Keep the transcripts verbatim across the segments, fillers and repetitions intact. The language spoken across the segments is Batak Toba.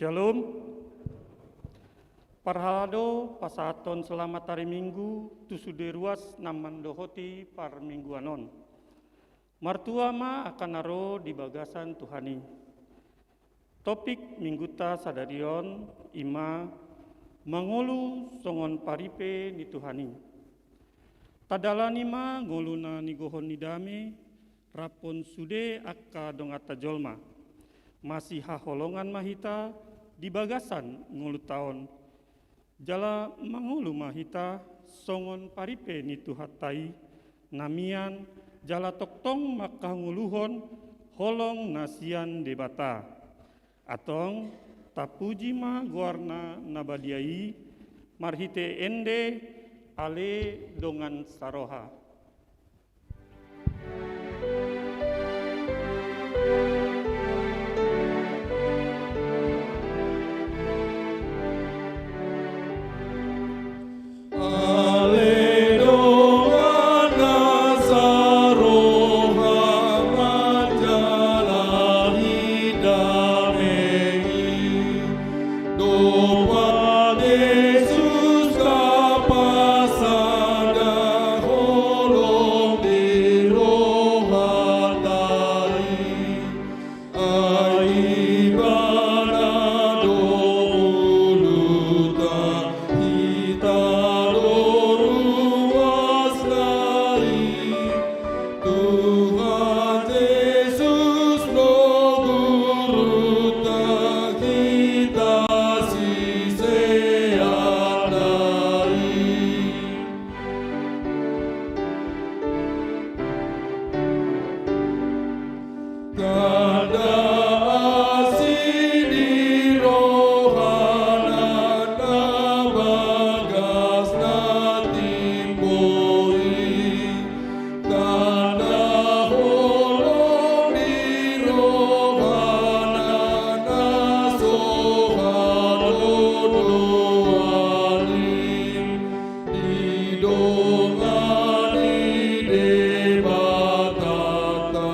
Shalom. Parhalado, pasahathon selamat hari Minggu tu sude ruas na mandohoti parmingguan on. Martua ma angka na ro di bagasan Tuhan i. Topik Minggunta sadari on i ma mangolu songon paripe ni Tuhan i. Tadalani ma ngoluna nigohon ni dame, raphon sude angka donganta jolma. Masihaholongan ma hita di bagasan ngolunta on. Jala mangolu ma hita songon paripe ni Tuhanta i, na mian jala tongtong manghangoluhon holong na sian Debata. Antong, tapuji ma goarna na badia i, marhite ende, ale dongan saroha. Ale dongan na saroha manjalahi dame i. Domma Jesus tapasada holong di rohanta i. Ai Ibana do ngolunta, hita do ruasna i. Tuhan Jesus do gurunta, hita siseanna i. Tanda asi ni rohana na bagas na timbo i. Tanda holong ni rohana na so halodoan i. Didongani Debata Ama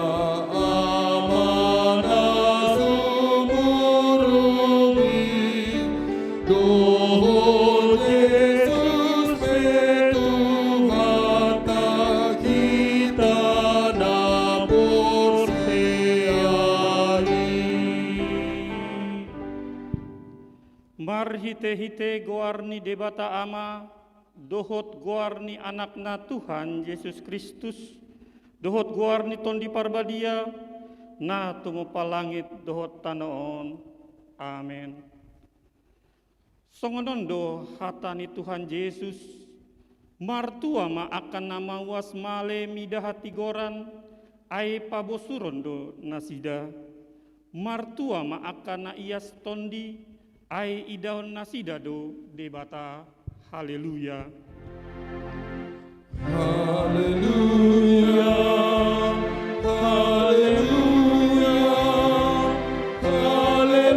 na sumurung i, dohot Jesus pe Tuhanta hita na porsea i. Marhitehite goar ni Debata Ama, dohot goar ni Anakna Tuhan Jesus Kristus, dohot goar ni Tondi Parbadia, na tumompa langit dohot tano on. Amen. Songon on do hata ni Tuhan Jesus, martua ma angka na mauas male mida hatigoran, ai pabosuron do nasida. Martua ma angka na ias tondi, ai idaon nasida do Debata. Haleluya. Haleluya, haleluya, haleluya.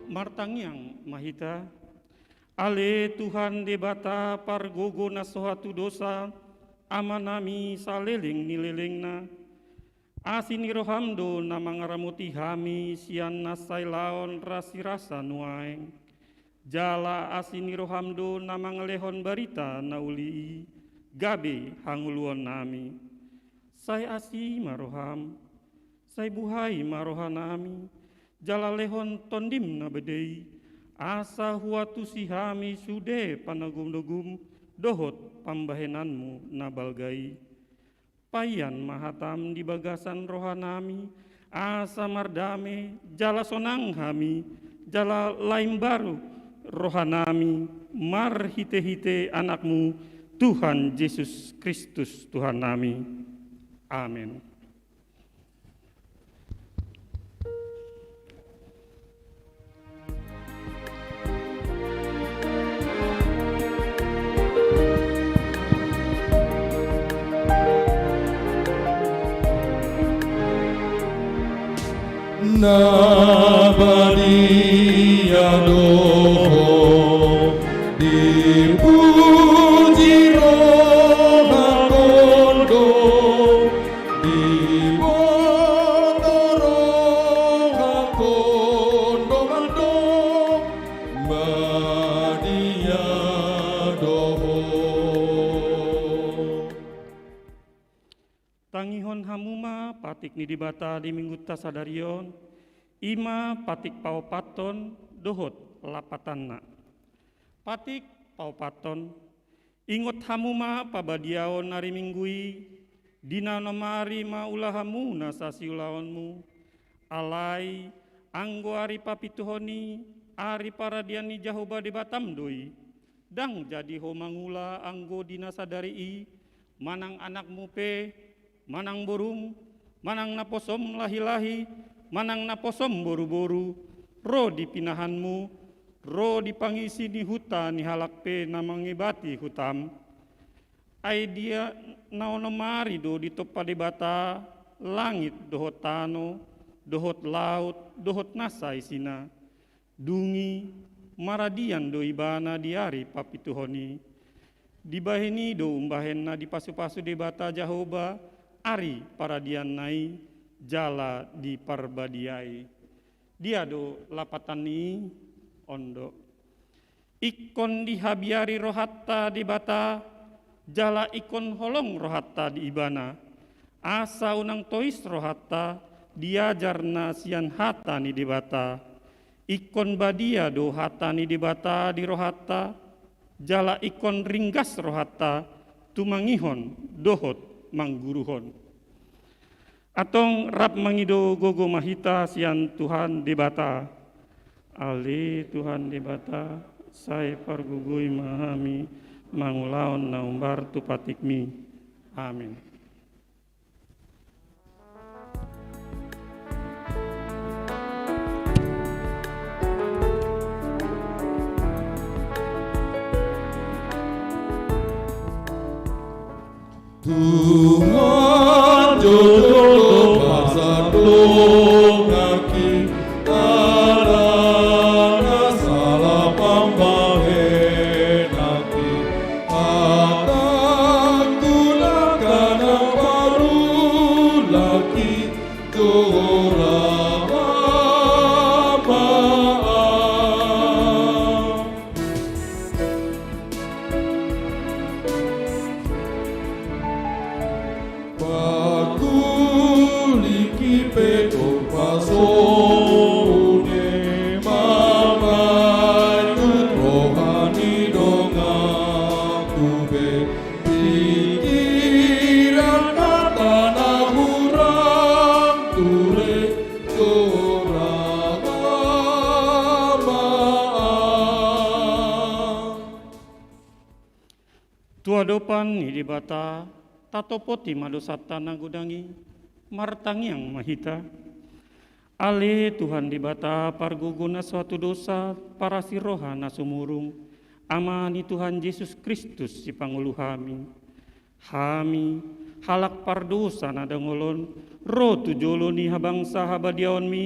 Martangiang ma hita. Ale Tuhan Debata pargogo na so hatudosa, Amanami saleleng ni lelengna, asi ni roham do na mangaramoti hami sian na sai laon rasirasa nuaeng. Jala asi ni roham do na mangalehon barita na uli i gabe hangoluonnami. Sai asi ma roham, sai buhai ma rohanami, jala lehon tondim na bade i, asa huantusi hami sude panogumnogum dohot pambahenanmu na balga i. Paian ma hatam di bagasan rohanami, asa mardame jala sonang hami, jala laimbaru rohanami, marhitehite Anakmu, Tuhan Jesus Kristus Tuhannami. Amen. Na badia do Ho, dipuji roham do, di ni Debata di minggunta sadari on, i ma patik paopathon dohot lapatanna. Patik paopathon. Ingot hamu ma pabadiaon ari Minggu i, di na onom ari ma ula hamu nasa siulaonmu. Alai, anggo ari papituhon i, ari paradian ni Jahowa Debatam do i. Ndang jadi ho mangula anggo di na sadari i, manang anakmu pe, manang borum, manang naposom lahilahi, manang naposom boruboru, ro di pinahanmu, ro di pangisi ni huta ni halak pe na mangebati hutam. Ai di na onom ari do ditompa Debata langit dohot tano, dohot laut, dohot nasa isina. Dung i maradian do Ibana di ari papituhon i. Dibahen i do umbahen na dipasupasu Debata Jahowa ari paradianna i jala diparbadiai. Dia do lapatan ni i? On do. Ingkon dihabiari rohanta Debata, jala ingkon holong rohanta di Ibana. Asa unang tois rohanta diajar na sian hata ni Debata. Ingkon badia do hata ni Debata di rohanta, jala ingkon ringgas rohanta tumangihon dohot mangguruhon. Antong rap mangido gogo ma hita sian Tuhan Debata. Ale Tuhan Debata, sai pargogoi ma hami mangulahon na umbar tu patikmi. Amin. Tuhan, jolo do pasahat donganki, ala na salah pambahenanki, hatangku na gabe parulangki, jolo ma. Pangkulinki pe do pasone, mangaikut roha ni donganku be, pikiran hata na hurang ture, jolo ma. Tu adopan ni Debata, tatopoti ma dosanta na godang i, martangiang ma hita. Ale Tuhan Debata, pargogo na so hatudosa, parasi roha na sumurung, Ama ni Tuhan Jesus Kristus, sipangolu hami. Hami, halak pardosa na dangol on, ro tu jolo ni habangsa habadiaonmi,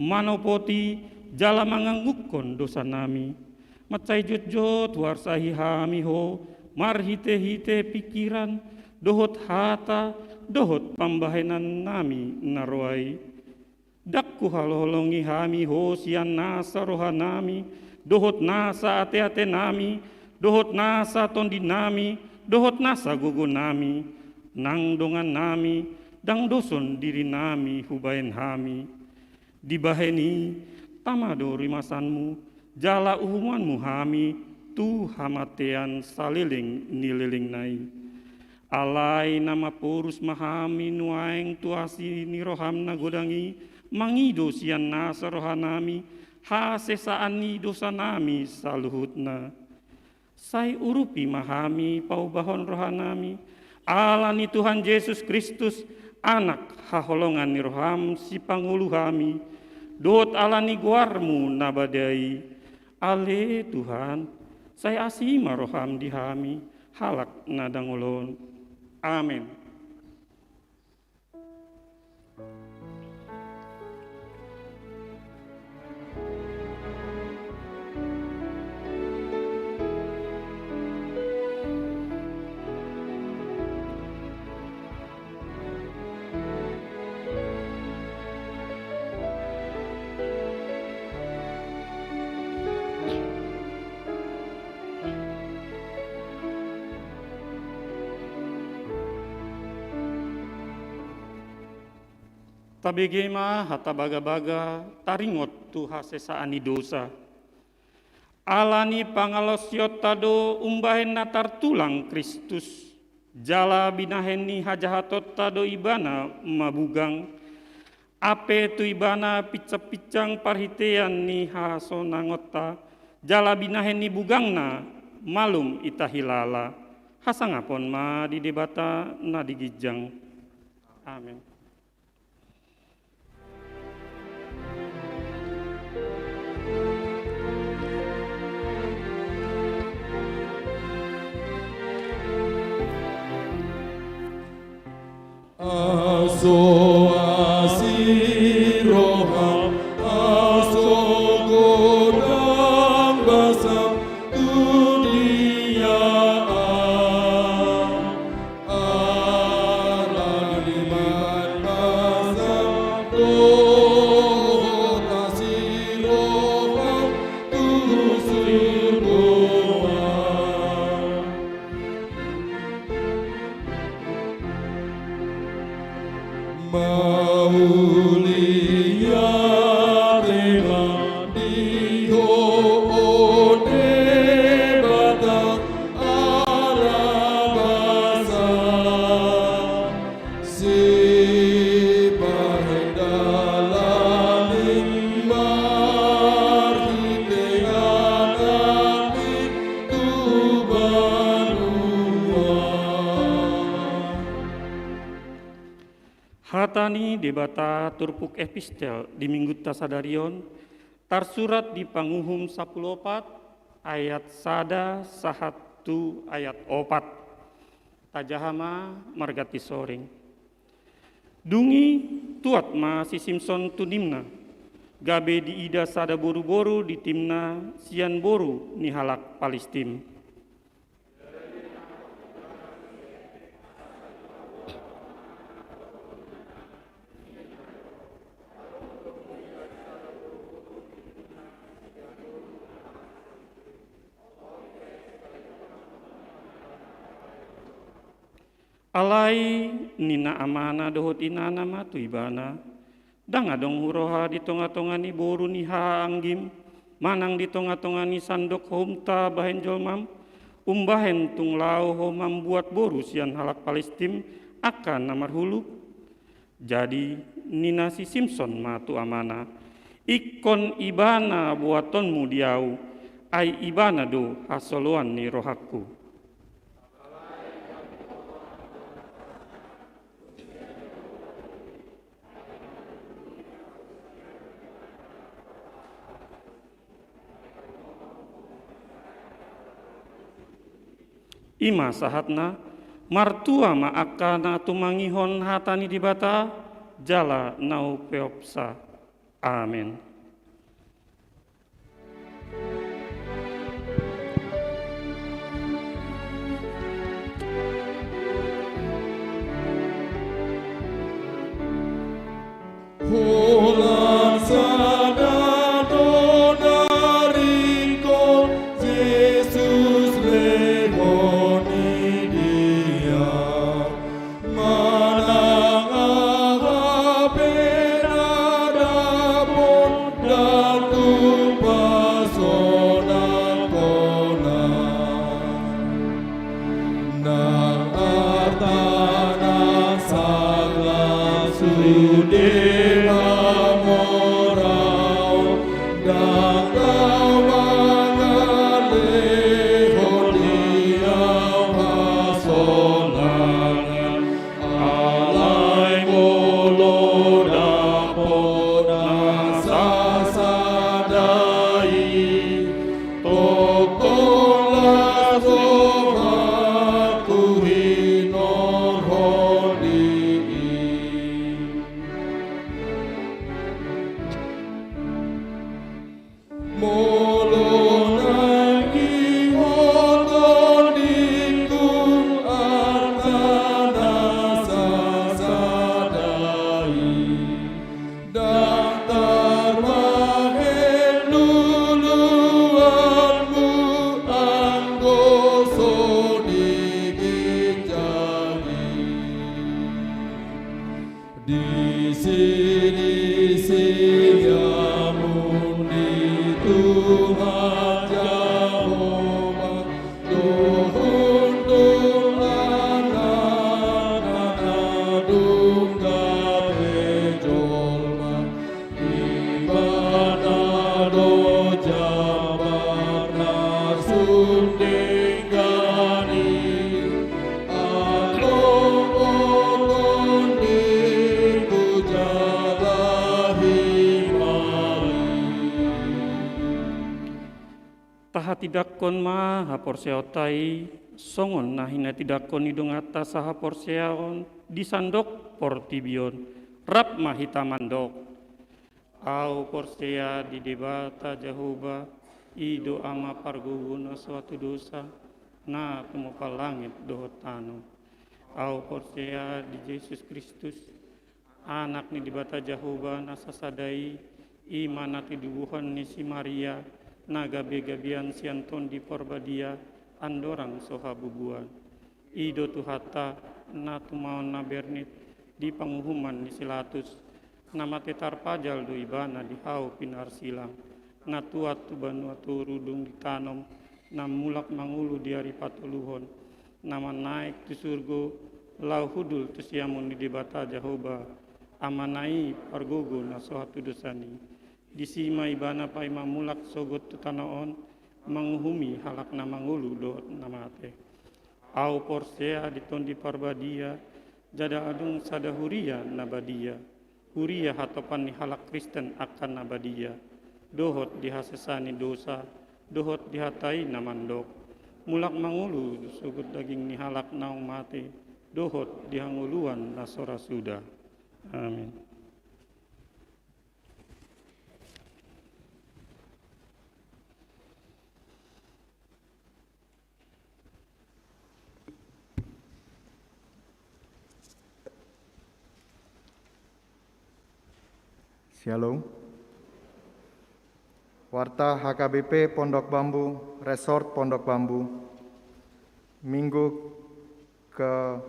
manopoti, jala mangangukkon dosanami. Mansai jotjot huarsahi hami ho, marhitehite pingkiran, dohot hata, dohot pambahenannami na roa i. Ndang huhaloholongi hami ho sian nasa rohanami, dohot nasa ateatenami, dohot nasa tondinami, dohot nasa gogonami, nang dongannami, ndang doson dirinami hubahen hami. Dibahen i, tama do rimasanmu, jala uhumanmu hami tu hamatean saleleng ni lelengna i. Alai na mamporus ma hami nuaeng tu asi ni roham na godang i, mangido sian nasa rohanami, hasesaan ni dosanami saluhutna. Sai urupi ma hami paubahon rohanami, ala ni Tuhan Jesus Kristus, Anak haholongan ni roham sipangolu hami, dohot ala ni goarmu na badia i. Ale Tuhan, sai asi ma roham di hami, halak na dangol on. Amen. Tabege ma hata bagabaga taringot tu hasesaan ni dosa. Ala ni pangalaosionta do umbahen na tartulang Kristus, jala binahen ni hajahatonta do Ibana mabugang, ape tu Ibana pinsangpinsang parhitean ni hasonangonta, jala binahen ni bugangna malum hita hilala. Hasangapon ma di Debata na di ginjang. Amen. Aso asi roham, aso godang basam tu dia am. Ala ni basam dohot asi roham tu surgo am. Mauliate ma di Ho, o Debata, ala basa. Sipahendalan marhite Anakmi tu banua. Hata ni Debata turpuk epistel di Minggunta sadari on tarsurat di Panguhum sampulu opat ayat sada sahat tu ayat opat. Tajaha ma marganti soring. Dung i tuat ma si Simson tu Timna, gabe diida sada boruboru di Timna sian boru ni halak Palistim. Alai ninna amana dohot inana ma tu ibana: Ndang adong huroha di tongatonga ni boru ni hahaanggim manang di tongatonga ni sandok houmta bahen jolmam, umbahen tung laho ho mambuat boru sian halak Palistim angka na marhuluk? Jadi ninna si Simson ma tu amana: Ingkon ibana boatonmu di ahu, ai ibana do hasoloan ni rohangku. I ma sahatna. Martua ma angka na tumangihon hata ni Debata jala na umpeopsa. Amen. Holan sada do na ringkot Jesus lehon ni dia. Manang aha pe na dapotan, ndang tung pasonang hona. Nang arta nang sangap sude hamoraon, ndang tau mangalehon di ahu hasonangan. Alai molo dapot na sasada i, tongtong las rohangku hinorhon di i. Molo naeng ihot tondingku arta na sasada i, ndang tarbahen luluanmu anggo so di ginjang i. Disi Patindanghon ma haporseaonta i, songon na hinatindanghon ni donganta sahaporseaon di sandok portibi on, rap ma hita mandok: Ahu porsea di Debata Jahowa, i do Ama pargogo na so hatudosa, na tumompa langit dohot tano. Ahu porsea di Jesus Kristus, Anak ni Debata Jahowa na sasada i, i ma na tinodohon ni si Maria, na gabegabean sian Tondi Parbadia, andorang so habubuan. I do Tuhanta, na tumaon na bernit di panguhuman ni si Latus, na mate tarpajal do Ibana di hau pinarsilang, na tuat tu banua toru dung ditanom, na mulak mangolu di ari patoluhon, na manaek tu surgo, laho hundul tu siamun ni Debata Jahowa, Amana i pargogo na so hatudosan i. Disi ma Ibana paima mulak sogot tu tano on, manguhumi halak na mangolu dohot na mate. Ahu porsea di Tondi Parbadia, jala adong sada huria na badia, huria hatopan ni halak Kristen angka na badia, dohot di hasesaan ni dosa, dohot di hata i na mandok: Mulak mangolu sogot daging ni halak naung mate, dohot di hangoluan na so ra suda. Amin. Syalom. Warta H K B P Pondok Bambu, Resort Pondok Bambu, Minggu ke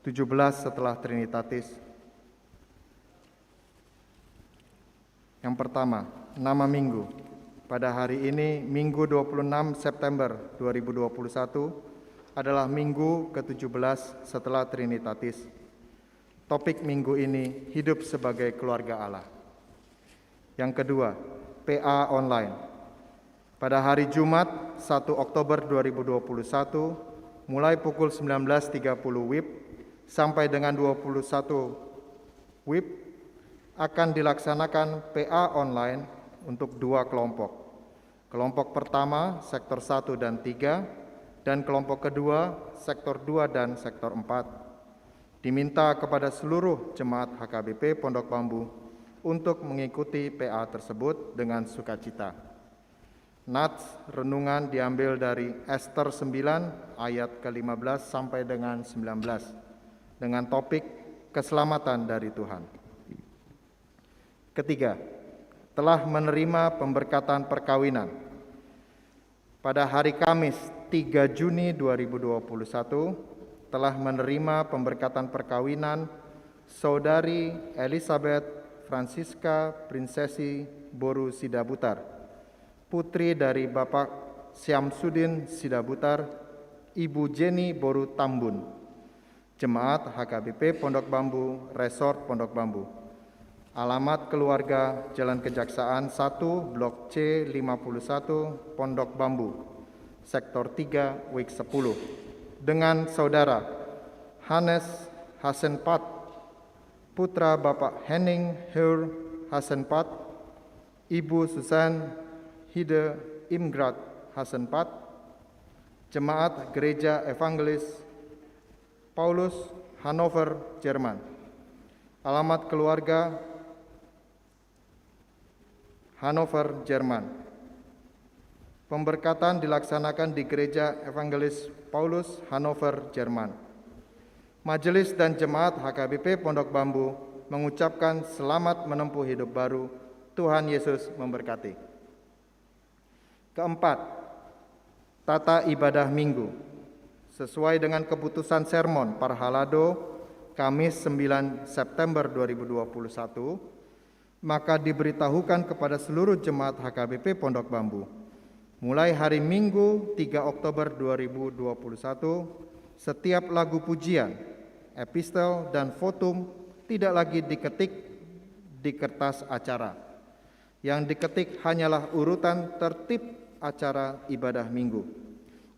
tujuh belas setelah Trinitatis. Yang pertama, nama minggu. Pada hari ini, Minggu dua puluh enam September dua ribu dua puluh satu, adalah minggu ketujuh belas setelah Trinitatis. Topik minggu ini, hidup sebagai keluarga Allah. Yang kedua, P A online. Pada hari Jumat, satu Oktober dua ribu dua puluh satu, mulai pukul sembilan belas tiga puluh WIB sampai dengan dua puluh satu WIB, akan dilaksanakan P A online untuk dua kelompok. Kelompok pertama, sektor satu dan tiga, dan kelompok kedua, sektor dua dan sektor empat. Diminta kepada seluruh jemaat H K B P Pondok Bambu untuk mengikuti P A tersebut dengan sukacita. Nats renungan diambil dari Ester sembilan ayat ke lima belas sampai dengan sembilan belas, dengan topik keselamatan dari Tuhan. Ketiga, telah menerima pemberkatan perkawinan. Pada hari Kamis, tiga Juni dua ribu dua puluh satu, telah menerima pemberkatan perkawinan Saudari Elizabeth Francisca Prinsesi boru Sidabutar, putri dari Bapak Syamsuddin Sidabutar, Ibu Jenny boru Tambun. Jemaat H K B P Pondok Bambu, Resort Pondok Bambu. Alamat keluarga, Jalan Kejaksaan satu, Blok C lima puluh satu, Pondok Bambu, Sektor tiga, WIB sepuluh. Dengan saudara Hannes Hasenpat, putra Bapak Henning Hur Hasenpat, Ibu Susan Hide Imgrat Hasenpat, Jemaat Gereja Evangelis Paulus, Hannover, Jerman. Alamat keluarga, Hannover, Jerman. Pemberkatan dilaksanakan di Gereja Evangelis Paulus, Hannover, Jerman. Majelis dan jemaat H K B P Pondok Bambu mengucapkan selamat menempuh hidup baru. Tuhan Yesus memberkati. Keempat, tata ibadah Minggu. Sesuai dengan keputusan sermon parhalado, Kamis sembilan September dua ribu dua puluh satu, maka diberitahukan kepada seluruh jemaat H K B P Pondok Bambu, mulai hari Minggu tiga Oktober dua ribu dua puluh satu, setiap lagu pujian, epistel, dan votum tidak lagi diketik di kertas acara. Yang diketik hanyalah urutan tertib acara ibadah Minggu.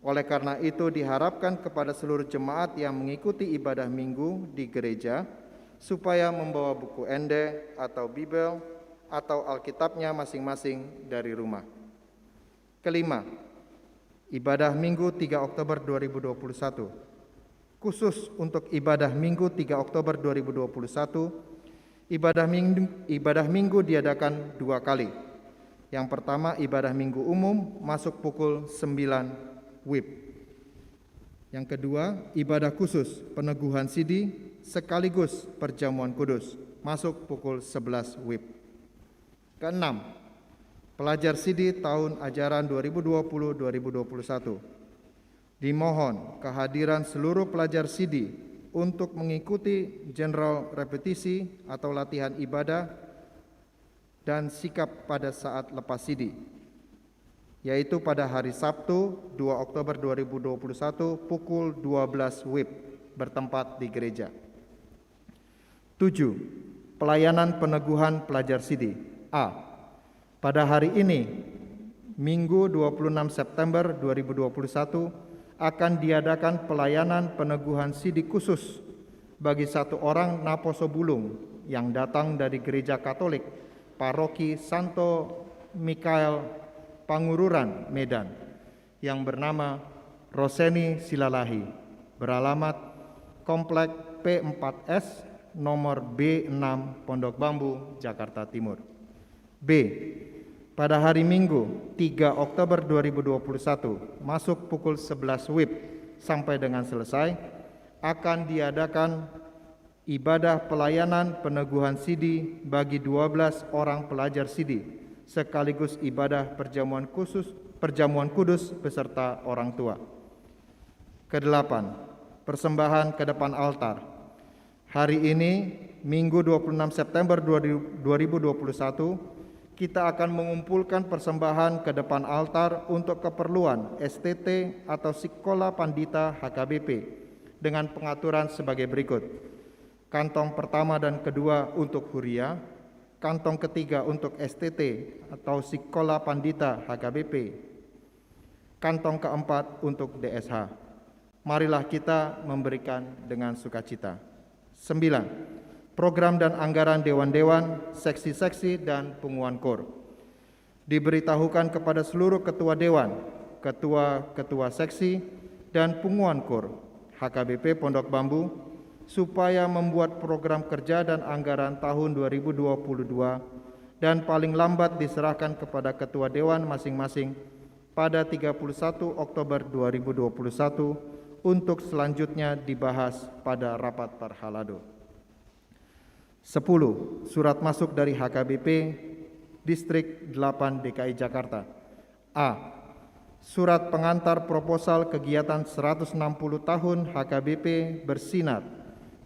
Oleh karena itu, diharapkan kepada seluruh jemaat yang mengikuti ibadah Minggu di gereja supaya membawa buku ende atau Bibel atau Alkitabnya masing-masing dari rumah. Kelima, Ibadah Minggu tiga Oktober dua ribu dua puluh satu. Khusus untuk ibadah Minggu tiga Oktober dua ribu dua puluh satu, ibadah Minggu, ibadah Minggu diadakan dua kali. Yang pertama, ibadah Minggu umum masuk pukul sembilan wib. Yang kedua, ibadah khusus peneguhan sidi sekaligus perjamuan kudus masuk pukul sebelas wib. Keenam, pelajar sidi tahun ajaran dua ribu dua puluh dua ribu dua puluh satu. Dimohon kehadiran seluruh pelajar sidi untuk mengikuti general repetisi atau latihan ibadah dan sikap pada saat lepas sidi, yaitu pada hari Sabtu, dua Oktober dua ribu dua puluh satu, pukul dua belas wib, bertempat di gereja. Tujuh, pelayanan peneguhan pelajar sidi. A. Pada hari ini, Minggu dua puluh enam September dua ribu dua puluh satu, akan diadakan pelayanan peneguhan sidi khusus bagi satu orang naposo bulung yang datang dari Gereja Katolik Paroki Santo Mikael, Pangururan, Medan, yang bernama Roseni Silalahi, beralamat Komplek P empat S, nomor B enam, Pondok Bambu, Jakarta Timur. B. Pada hari Minggu, tiga Oktober dua ribu dua puluh satu, masuk pukul sebelas wib sampai dengan selesai, akan diadakan ibadah pelayanan peneguhan sidi bagi dua belas orang pelajar sidi, sekaligus ibadah perjamuan khusus, perjamuan kudus beserta orang tua. Kedelapan, persembahan ke depan altar. Hari ini, Minggu dua puluh enam September dua ribu dua puluh satu, kita akan mengumpulkan persembahan ke depan altar untuk keperluan S T T atau Sikola Pandita H K B P dengan pengaturan sebagai berikut. Kantong pertama dan kedua untuk huria, kantong ketiga untuk S T T atau Sikola Pandita H K B P, kantong keempat untuk D S H. Marilah kita memberikan dengan sukacita. Sembilan, program dan anggaran dewan-dewan, seksi-seksi, dan punguan kor. Diberitahukan kepada seluruh ketua dewan, ketua-ketua seksi, dan punguan kor H K B P Pondok Bambu supaya membuat program kerja dan anggaran tahun dua ribu dua puluh dua, dan paling lambat diserahkan kepada ketua dewan masing-masing pada tiga puluh satu Oktober dua ribu dua puluh satu, untuk selanjutnya dibahas pada rapat parhalado. Sepuluh, surat masuk dari H K B P Distrik delapan D K I Jakarta. A. Surat pengantar proposal kegiatan seratus enam puluh tahun H K B P Bersinar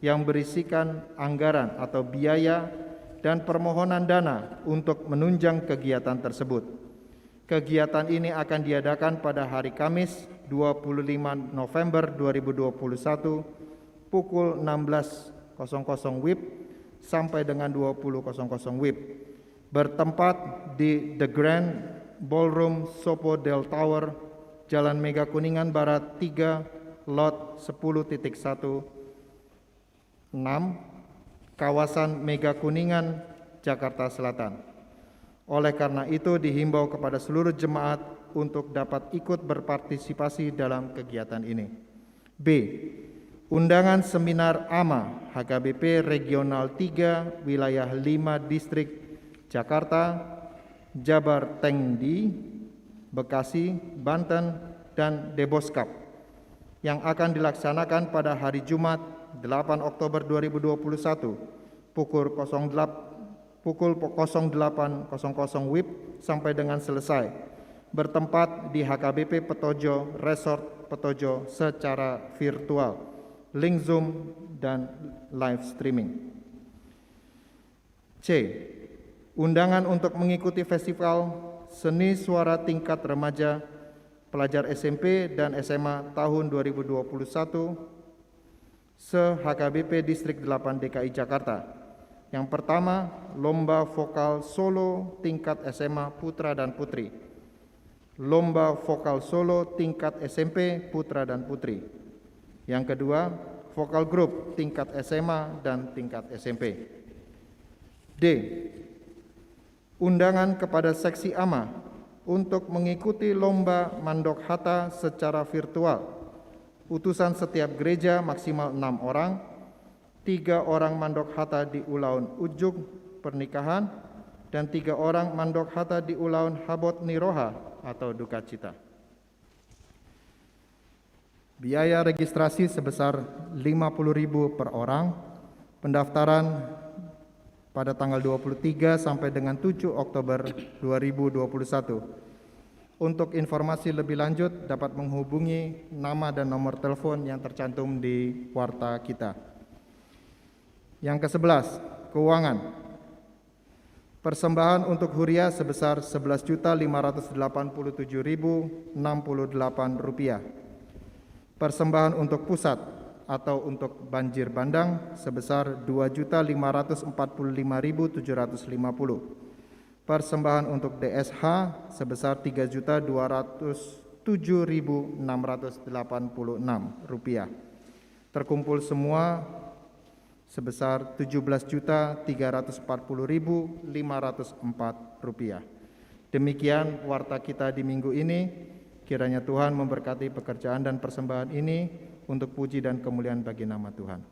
yang berisikan anggaran atau biaya dan permohonan dana untuk menunjang kegiatan tersebut. Kegiatan ini akan diadakan pada hari Kamis, dua puluh lima November dua ribu dua puluh satu, pukul enam belas kosong kosong wib sampai dengan dua puluh kosong kosong wib. Bertempat di The Grand Ballroom Sopo Del Tower, Jalan Mega Kuningan Barat tiga, lot sepuluh titik satu enam, kawasan Mega Kuningan, Jakarta Selatan. Oleh karena itu, dihimbau kepada seluruh jemaat untuk dapat ikut berpartisipasi dalam kegiatan ini. B. Undangan seminar AMA H K B P Regional tiga, Wilayah lima Distrik Jakarta, Jabar Tengdi, Bekasi, Banten, dan Deboskap yang akan dilaksanakan pada hari Jumat, delapan Oktober dua ribu dua puluh satu, pukul kosong delapan, pukul kosong delapan kosong kosong wib sampai dengan selesai, bertempat di H K B P Petojo, Resort Petojo, secara virtual, link Zoom, dan live streaming. C. Undangan untuk mengikuti festival seni suara tingkat remaja pelajar S M P dan S M A tahun dua ribu dua puluh satu se-H K B P Distrik delapan D K I Jakarta. Yang pertama, lomba vokal solo tingkat S M A putra dan putri. Lomba vokal solo tingkat S M P putra dan putri. Yang kedua, vokal grup tingkat S M A dan tingkat S M P. D. Undangan kepada seksi AMA untuk mengikuti lomba mandok hata secara virtual. Utusan setiap gereja maksimal enam orang, tiga orang mandok hata di ulaon unjuk pernikahan, dan tiga orang mandok hata di ulaon habot ni roha atau duka cita. Biaya registrasi sebesar lima puluh ribu per orang. Pendaftaran pada tanggal dua puluh tiga sampai dengan tujuh Oktober dua ribu dua puluh satu. Untuk informasi lebih lanjut dapat menghubungi nama dan nomor telepon yang tercantum di warta kita. Yang kesebelas, keuangan. Persembahan untuk huria sebesar sebelas juta lima ratus delapan puluh tujuh ribu enam puluh delapan rupiah. Persembahan untuk pusat atau untuk banjir bandang sebesar dua juta lima ratus empat puluh lima ribu tujuh ratus lima puluh. Persembahan untuk D S H sebesar tiga juta dua ratus tujuh ribu enam ratus delapan puluh enam rupiah. Terkumpul semua sebesar tujuh belas juta tiga ratus empat puluh ribu lima ratus empat rupiah. Demikian warta kita di minggu ini. Kiranya Tuhan memberkati pekerjaan dan persembahan ini untuk puji dan kemuliaan bagi nama Tuhan.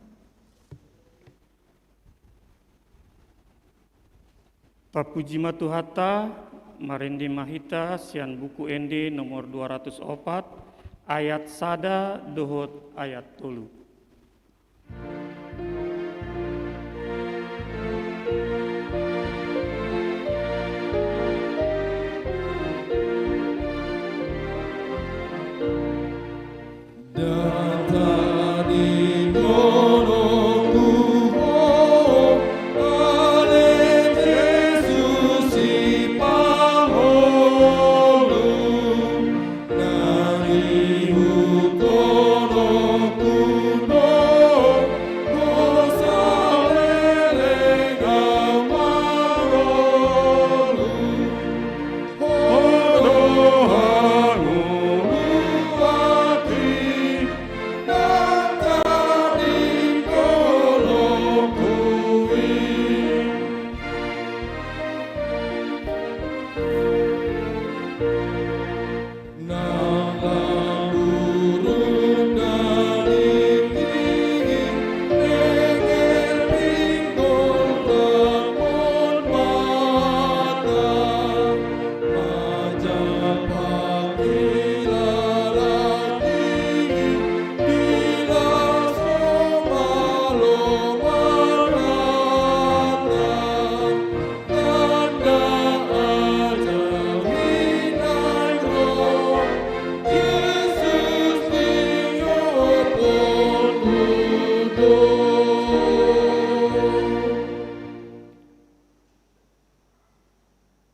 Parpuji ma Tuhanta, marende ma hita sian Buku Ende nomor dua ratus opat, ayat sada dohot ayat tolu.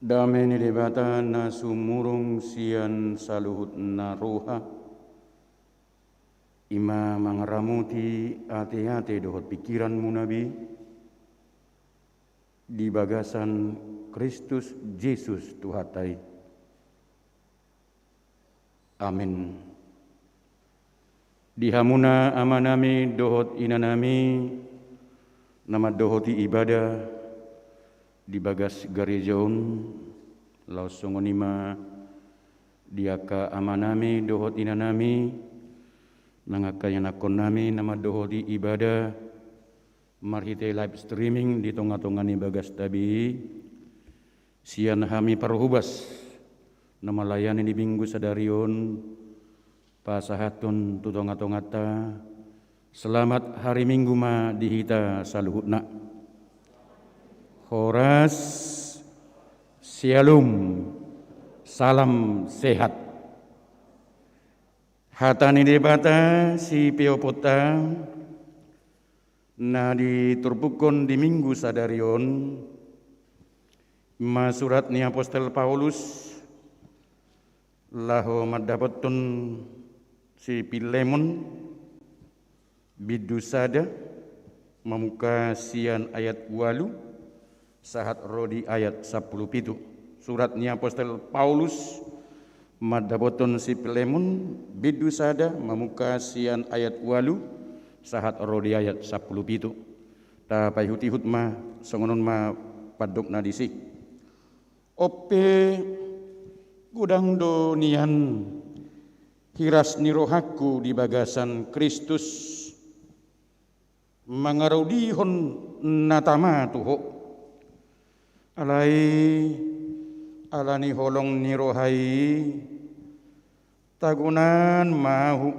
Dame ni Debata na sumurung sian saluhutna roha, i ma mangaramoti ateate dohot pingkiranmuna be di bagasan Kristus Jesus Tuhanta i. Amen. Di hamuna amanami dohot inanami, na mandohoti ibadah di bagas gareja on, laos songon i ma di angka amanami dohot inanami, nang angka ianakkonnami na mandohoti ibadah marhite live streaming di tonga-tonga ni bagasta be, sian hami parhobas na malayani di minggu sadari on, pasahathon tu tonga-tonganta, selamat hari Minggu ma di hita saluhutna. Horas, syalom, salam sehat. Hata ni Debata sipeoponta na diturpukhon di minggu sadari on, i ma surat ni apostel Paulus laho mandapothon si Pilemon, bindu sada, mamungka sian ayat ualu sahat ro di ayat sampulu pitu. Surat ni apostel Paulus mandapothon si Pilemon, bindu sada, mamungka sian ayat ualu sahat ro di ayat sampulu pitu. Tapaihut-ihut ma, songon on ma pandokna disi. On pe, Godang do nian hiras ni rohangku di bagasan Kristus, mangaradoti na tama tu Ho. Alai ala ni holong ni roha i, tagonan ma ahu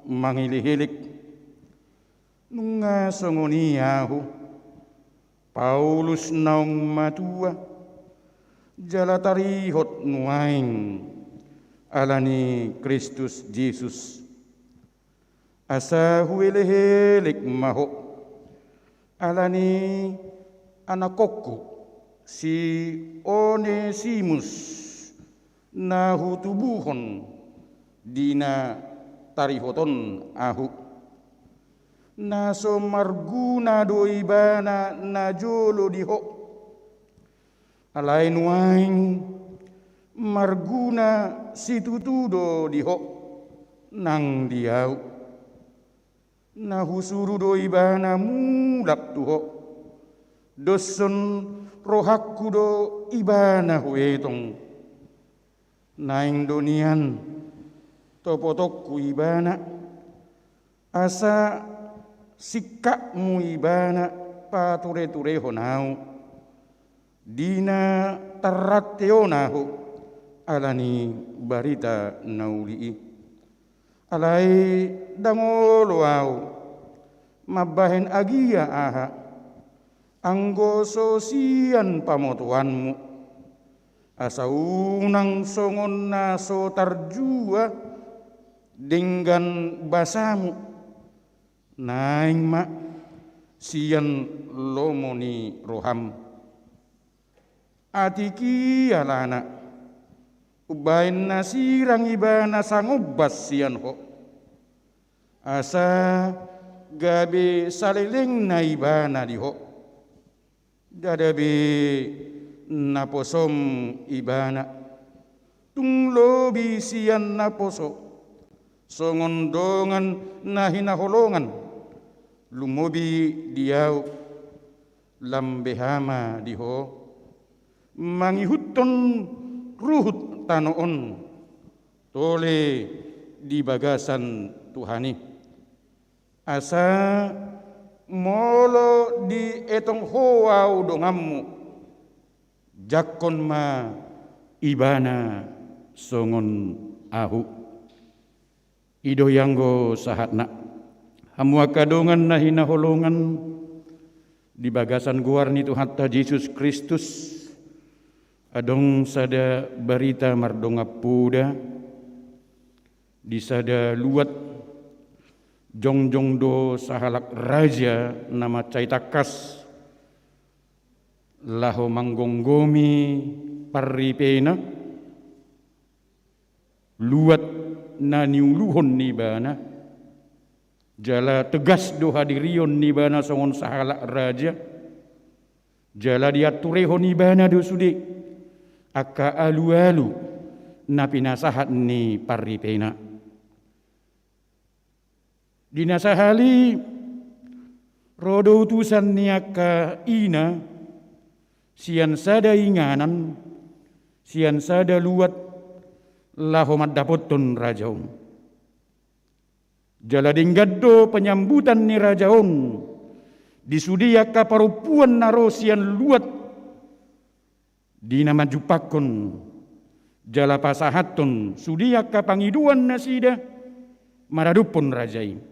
mangelekelek. Nunga songon i ahu, Paulus naung matua, jala tarihot nuaeng ala ni Kristus Jesus. Asa huelekelek ma ho ala ni anakkonku si Onesimus, na hutubuhon di na tarihoton ahu. Na so marguna do ibana najolo di ho. Alai nuaeng marguna situtu do di ho nang di ahu. Na husuru do ibana mulak tu ho. Doshon rohangku do ibana huetong. Naeng do nian topotonku ibana, asa singkatmu ibana patureturehon ahu, di na tarrante on ahu ala ni barita na uli i. Alai ndang olo ahu mambahen agia aha, anggo so sian pamotoanmu, asa unang songon na so tarjua denggan basamu, naeng ma sian lomo ni roham. Atik i alana, umbahen na sirang ibana sangombas sian ho, asa gabe salelengna ibana di ho. Ndada be naposom ibana, tung lobi sian naposo, songon dongan na hinaholongan, lumobi di ahu, lam beha ma di ho, mangihuthon ruhut tano on, tole di bagasan Tuhan i. Asa molo dietong ho ahu donganmu, jangkon ma ibana songon ahu. I do i anggo sahatna. Hamu angka dongan na hinaholongan, di bagasan goar ni Tuhanta Jesus Kristus, adong sada barita mardongan poda. Di sada luat, jongjong do sahalak raja na mansai tangkas laho manggomgomi parripena. Luat na niuluhon ni ibana, jala tegas do hadirion ni ibana songon sahalak raja. Jala dianturehon ibana do sude angka alualu na pinasahat ni parripena. Di na sahali ro do utusan ni angka ina sian sada inganan, sian sada luat, laho mandapothon raja on. Jala denggan do panyambutan ni raja on di sude angka parompuan na ro sian luat, di na manjumpangkon jala pasahathon sude angka pangidoan nasida maradophon raja i.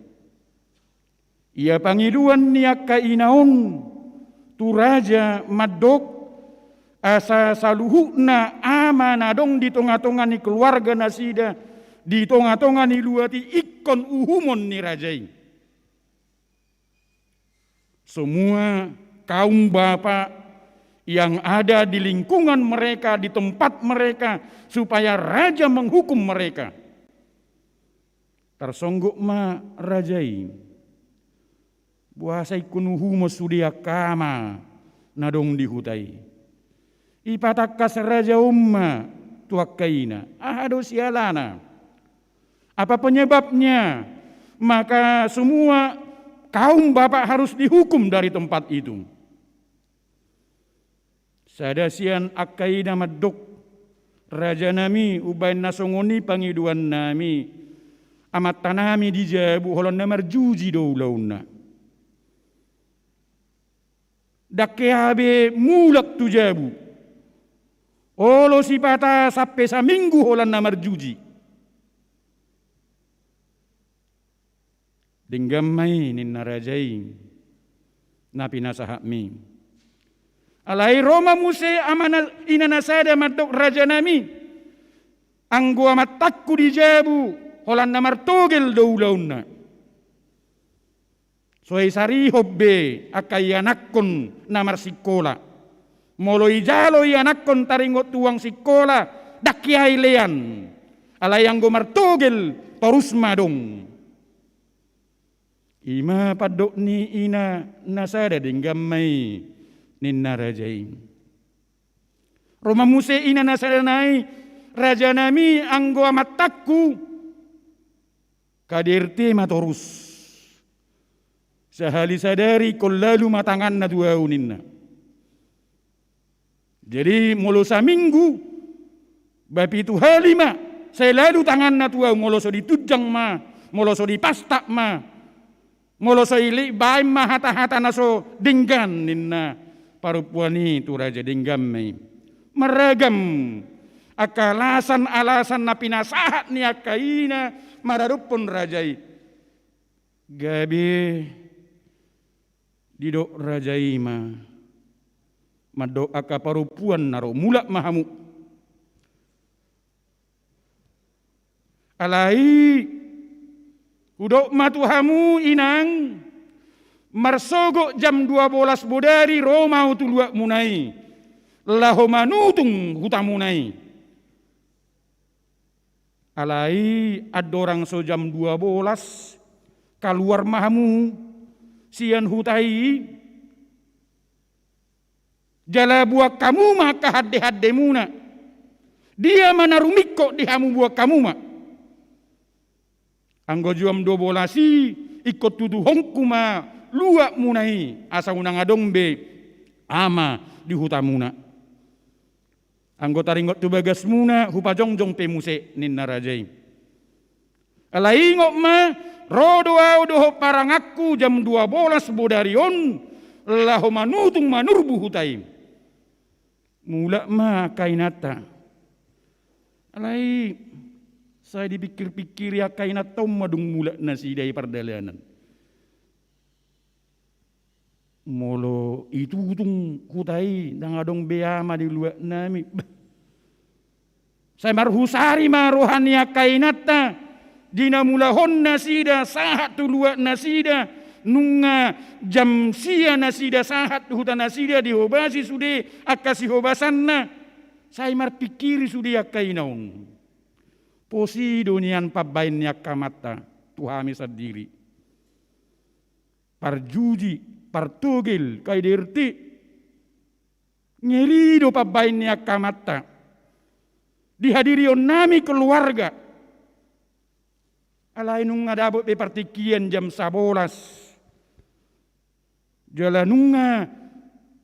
Ia pangidoan ni angka ina on tu raja mandok, asa saluhutna ama na adong di tongatonga ni keluarga nasida, di tongatonga ni luat i, ingkon uhumon ni raja i. Semua kaum bapak yang ada di lingkungan mereka, di tempat mereka, supaya raja menghukum mereka. Tarsonggot ma raja i, boasa ingkon uhumon sude angka ama na adong di huta i? Ipatangkas raja on ma tu angka ina, aha do sialana? Apa penyebabnya maka semua kaum bapak harus dihukum dari tempat itu? Sada sian angka ina mandok, Rajanami, umbahen na songon i pangidoannami, amantanami di jabu holan na marjuji do ulaonna. Ndang hea be mulak tu jabu. Olo sipata sampe saminggu holan na marjuji. Denggan ma i ninna raja i na pinasahatmi. Alai ro ma muse amana inana sada mandok rajanami, anggo amantangku di jabu holan na martogel do ulaonna. So isarihon be angka ianakkon na marsingkola. Molo ijalo ianakkon taringot tu uang singkola, ndang hea ilean. Alai anggo martogel torus ma adong. Ima pandok ni ina na sada denggan ma i ninna raja i. Ro ma muse ina na sada nai, rajanami anggo amantangku K D R T ma torus. Sahali sadari ingkon lalu ma tanganna tu ahu ninna. Jadi molo saminggu ba pitu hali ma sai lalu tanganna tu ahu, molo so ditunjang ma, molo so dipastak ma, molo so ibaen ma hata-hata na so denggan ninna parompuan i tu raja, denggan ma i. Marragam angka alasan-alasan na pinasahat ni angka ina maradophon raja i. Gabe didok raja i ma mandok angka parompuan na ro, mulak ma hamu. Alai hudok ma tu hamu inang, marsogot jam dua bolas bodari ro ma ahu tu luatmuna i laho manutung hutamuna i. Alai andorang so jam dua bolas kaluar ma hamu sian huta i. Jala buat hamu ma angka hande-handemuna. Dia ma na rumingkot di hamu, buat hamu ma. Anggo jam dua bolas i ingkon tutuhonku ma luatmuna i asa unang adong be ama di hutamuna. Anggo taringot tu bagasmuna hupajongjong pe muse ninna raja i. Alai ingot ma, ro do ahu dohot paranganku jam dua bolas bodari on laho manutung manurbu huta i. Mulak ma angka inanta. Alai sai dipikir-pikiri angka inanta on ma dung mulak nasida i pardalanan. Molo itutung huta i ndang adong be ama di luatnami. Bah. Sai marhusari ma roha ni angka inanta di na mulahon nasida sahat tu luat nasida, nunga jam sia nasida sahat tu huta nasida dihobasi sude angka sihobasanna. Sai marpingkiri sude angka ina on. Posi do nian pambaen ni angka amanta tu hami sandiri. Parjuji, partogel, K D R T. Ngeri do pambaen ni angka amanta. Dihadirionnami keluarga. Alai nunga dapot be partingkian jam sabolas. Jala nunga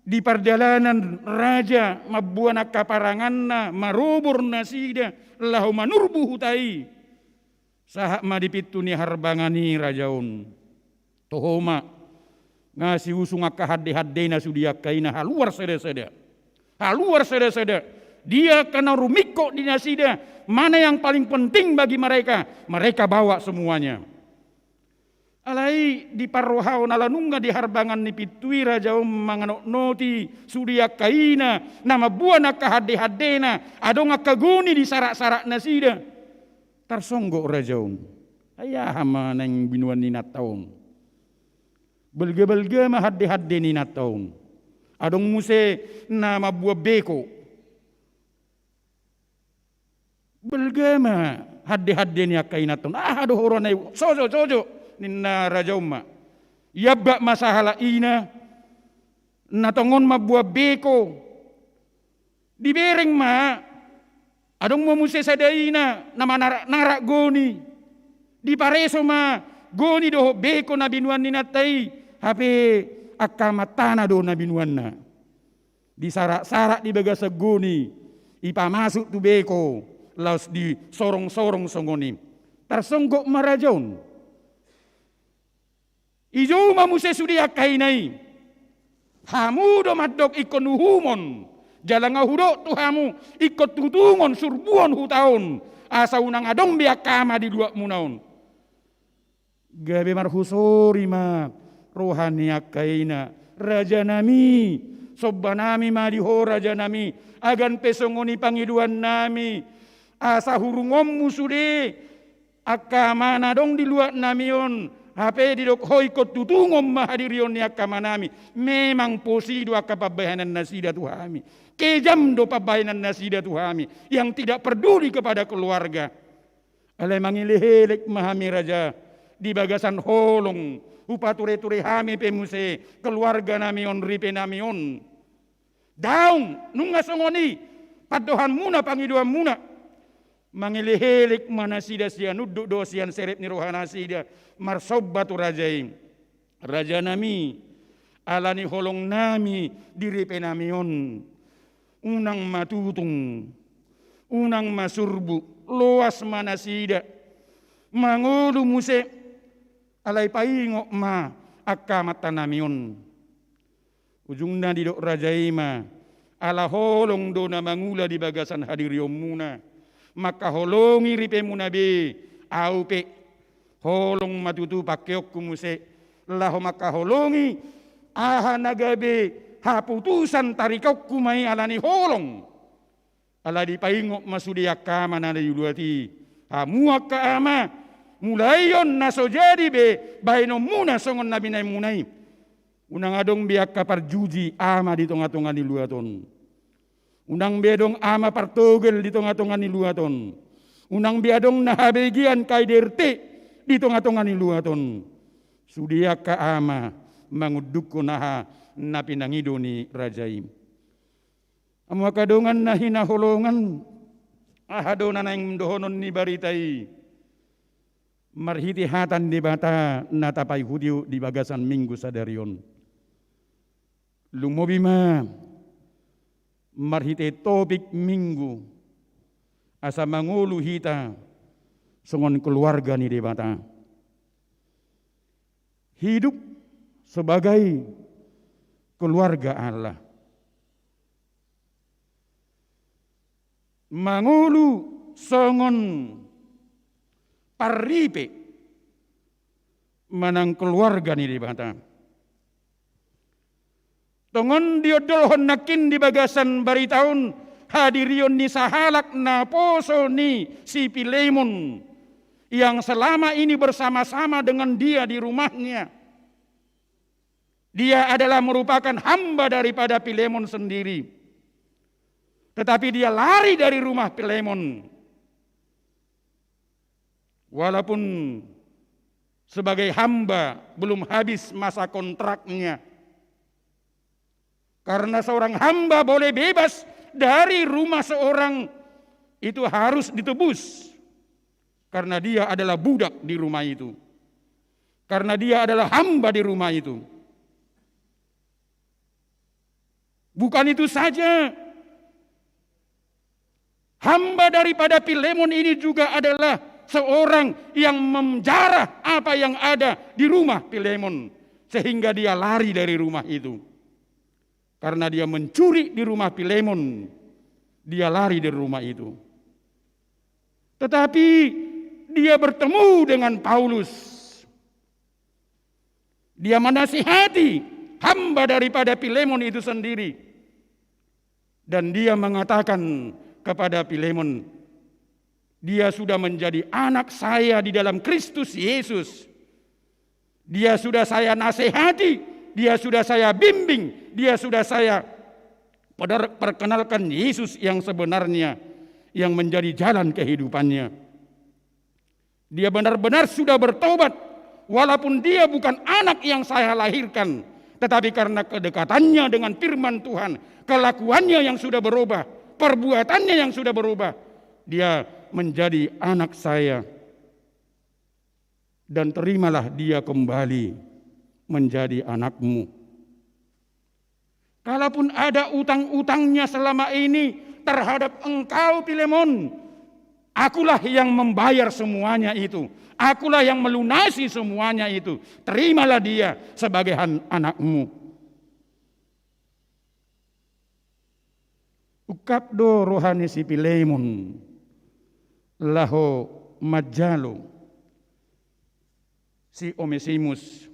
di pardalanan raja mamboan angka paranganna, marobor nasida laho manurbu huta i. Sahat ma di pintu ni harbangan i raja on. Toho ma, nga siusung angka hande-handena sude angka ina haluar sada-sada. Haluar sada-sada. Dia angka na rumingkot di nasida, mana yang paling penting bagi mereka, mereka bawa semuanya. Alai diparrohahon ala nunga di harbangan ni pintu i raja on manganotnoti sude angka ina na mamboan angka hande-handena, adong angka goni di sarak-sarak nasida. Tarsonggot raja on. Ai aha ma naeng binoan ni inanta on? Balga-balga ma hande-hande ni inanta on. Adong muse na mamboan beko. Balga ma hande-hande ni angka inanta on. Aha do huroha na i? Sojo, sojo, ninna raja on ma. Iambat ma sahalak ina na tongon mamboan beko. Dibereng ma, adong ma muse sada ina na manarak-narak goni. Dipareso ma goni dohot beko na binoan ni inanta i, hape angka amantana do na binoanna. Disarak-sarak di bagasan goni. dipamasuk tu beko, laos disorong-sorong songon i. Tarsonggot ma raja on. Dijou ma muse sude angka ina i. Hamu do mandok ingkon uhumon, jala nga hudok tu hamu ingkon tutungon, surbuon huta on, asa unang adong be angka ama di luatmuna on. Gabe marhusori ma roha ni angka ina. Rajanami, sombanami ma di ho rajanami, agan pe songon i pangidoannami, asa hurungonmu sude angka ama na adong di luatnami on, hape didok ho ingkon tutungon ma hadirion ni angka amanami. Memang posi do angka pambahenan nasida tu hami. Kejam do pambahenan nasida tu hami, yang tidak peduli kepada keluarga. Alai mangelekelek ma hami raja, di bagasan holong, hupature-ture hami pe muse keluarganami on, ripenami on. Daong, nunga songon i pandohanmuna, pangidoanmuna. Mangelekelek ma nasida sian unduk dohot sian serep ni rohanasida, marsomba tu raja i. Rajanami, ala ni holongnami di ripenami on, unang ma tutung, unang ma surbu, loas ma nasida mangolu muse, alai paingot ma angka amantanami on. Ujungna didok raja i ma, ala holong do na mangula di bagasan hadirionmuna, mangkaholongi ripemuna be, ahu pe holong ma tutu pangkeonku muse, laho mangkaholongi aha na gabe haputusan tarikaonku ma i ala ni holong. Ala dipaingot ma sude angka ama na di luat i. Hamu angka ama, mulai on na so jadi be bahenonmuna songon na binahenmuna i. Unang adong be angka parjuji ama di tonga-tonga ni luat on. Unang be adong ama partogel di tonga-tonga ni luat on. Unang be adong na habegean K D R T di tonga-tonga ni luat on. Sude angka ama mangundukkon aha na pinangido ni raja i. Hamu angka dongan na hinaholongan, aha do na naeng dohonon ni barita i marhite hata ni Debata na tapaihut-ihut di bagasan Minggu sadari on? Lumobi ma marhite topik Minggu, asa mangolu hita songon keluarga ni Debata. Hidup sebagai keluarga Allah. Mangolu songon parripe manang keluarga ni Debata. Tongon diondolhon nangkin di bagasan barita on hadirion ni sahalak naposo ni si Filemon yang selama ini bersama-sama dengan dia di rumahnya. Dia adalah merupakan hamba daripada Filemon sendiri. Tetapi dia lari dari rumah Filemon. Walaupun sebagai hamba belum habis masa kontraknya. Karena seorang hamba boleh bebas dari rumah seorang, itu harus ditebus. Karena dia adalah budak di rumah itu. Karena dia adalah hamba di rumah itu. Bukan itu saja, hamba daripada Filemon ini juga adalah seorang yang memenjara apa yang ada di rumah Filemon, sehingga dia lari dari rumah itu. Karena dia mencuri di rumah Filemon, dia lari dari rumah itu. Tetapi dia bertemu dengan Paulus. Dia menasihati hamba daripada Filemon itu sendiri. Dan dia mengatakan kepada Filemon, "Dia sudah menjadi anak saya di dalam Kristus Yesus. Dia sudah saya nasihati, dia sudah saya bimbing, dia sudah saya per-, perkenalkan Yesus yang sebenarnya, yang menjadi jalan kehidupannya. Dia benar-benar sudah bertobat, walaupun dia bukan anak yang saya lahirkan, tetapi karena kedekatannya dengan firman Tuhan, kelakuannya yang sudah berubah, perbuatannya yang sudah berubah, dia menjadi anak saya. Dan terimalah dia kembali menjadi anakmu." Kalaupun ada utang-utangnya selama ini, terhadap engkau, Filemon, akulah yang membayar semuanya itu. Akulah yang melunasi semuanya itu. Terimalah dia sebagai han-, anakmu. Ungkap do roha ni si Filemon laho manjalo si Onesimus.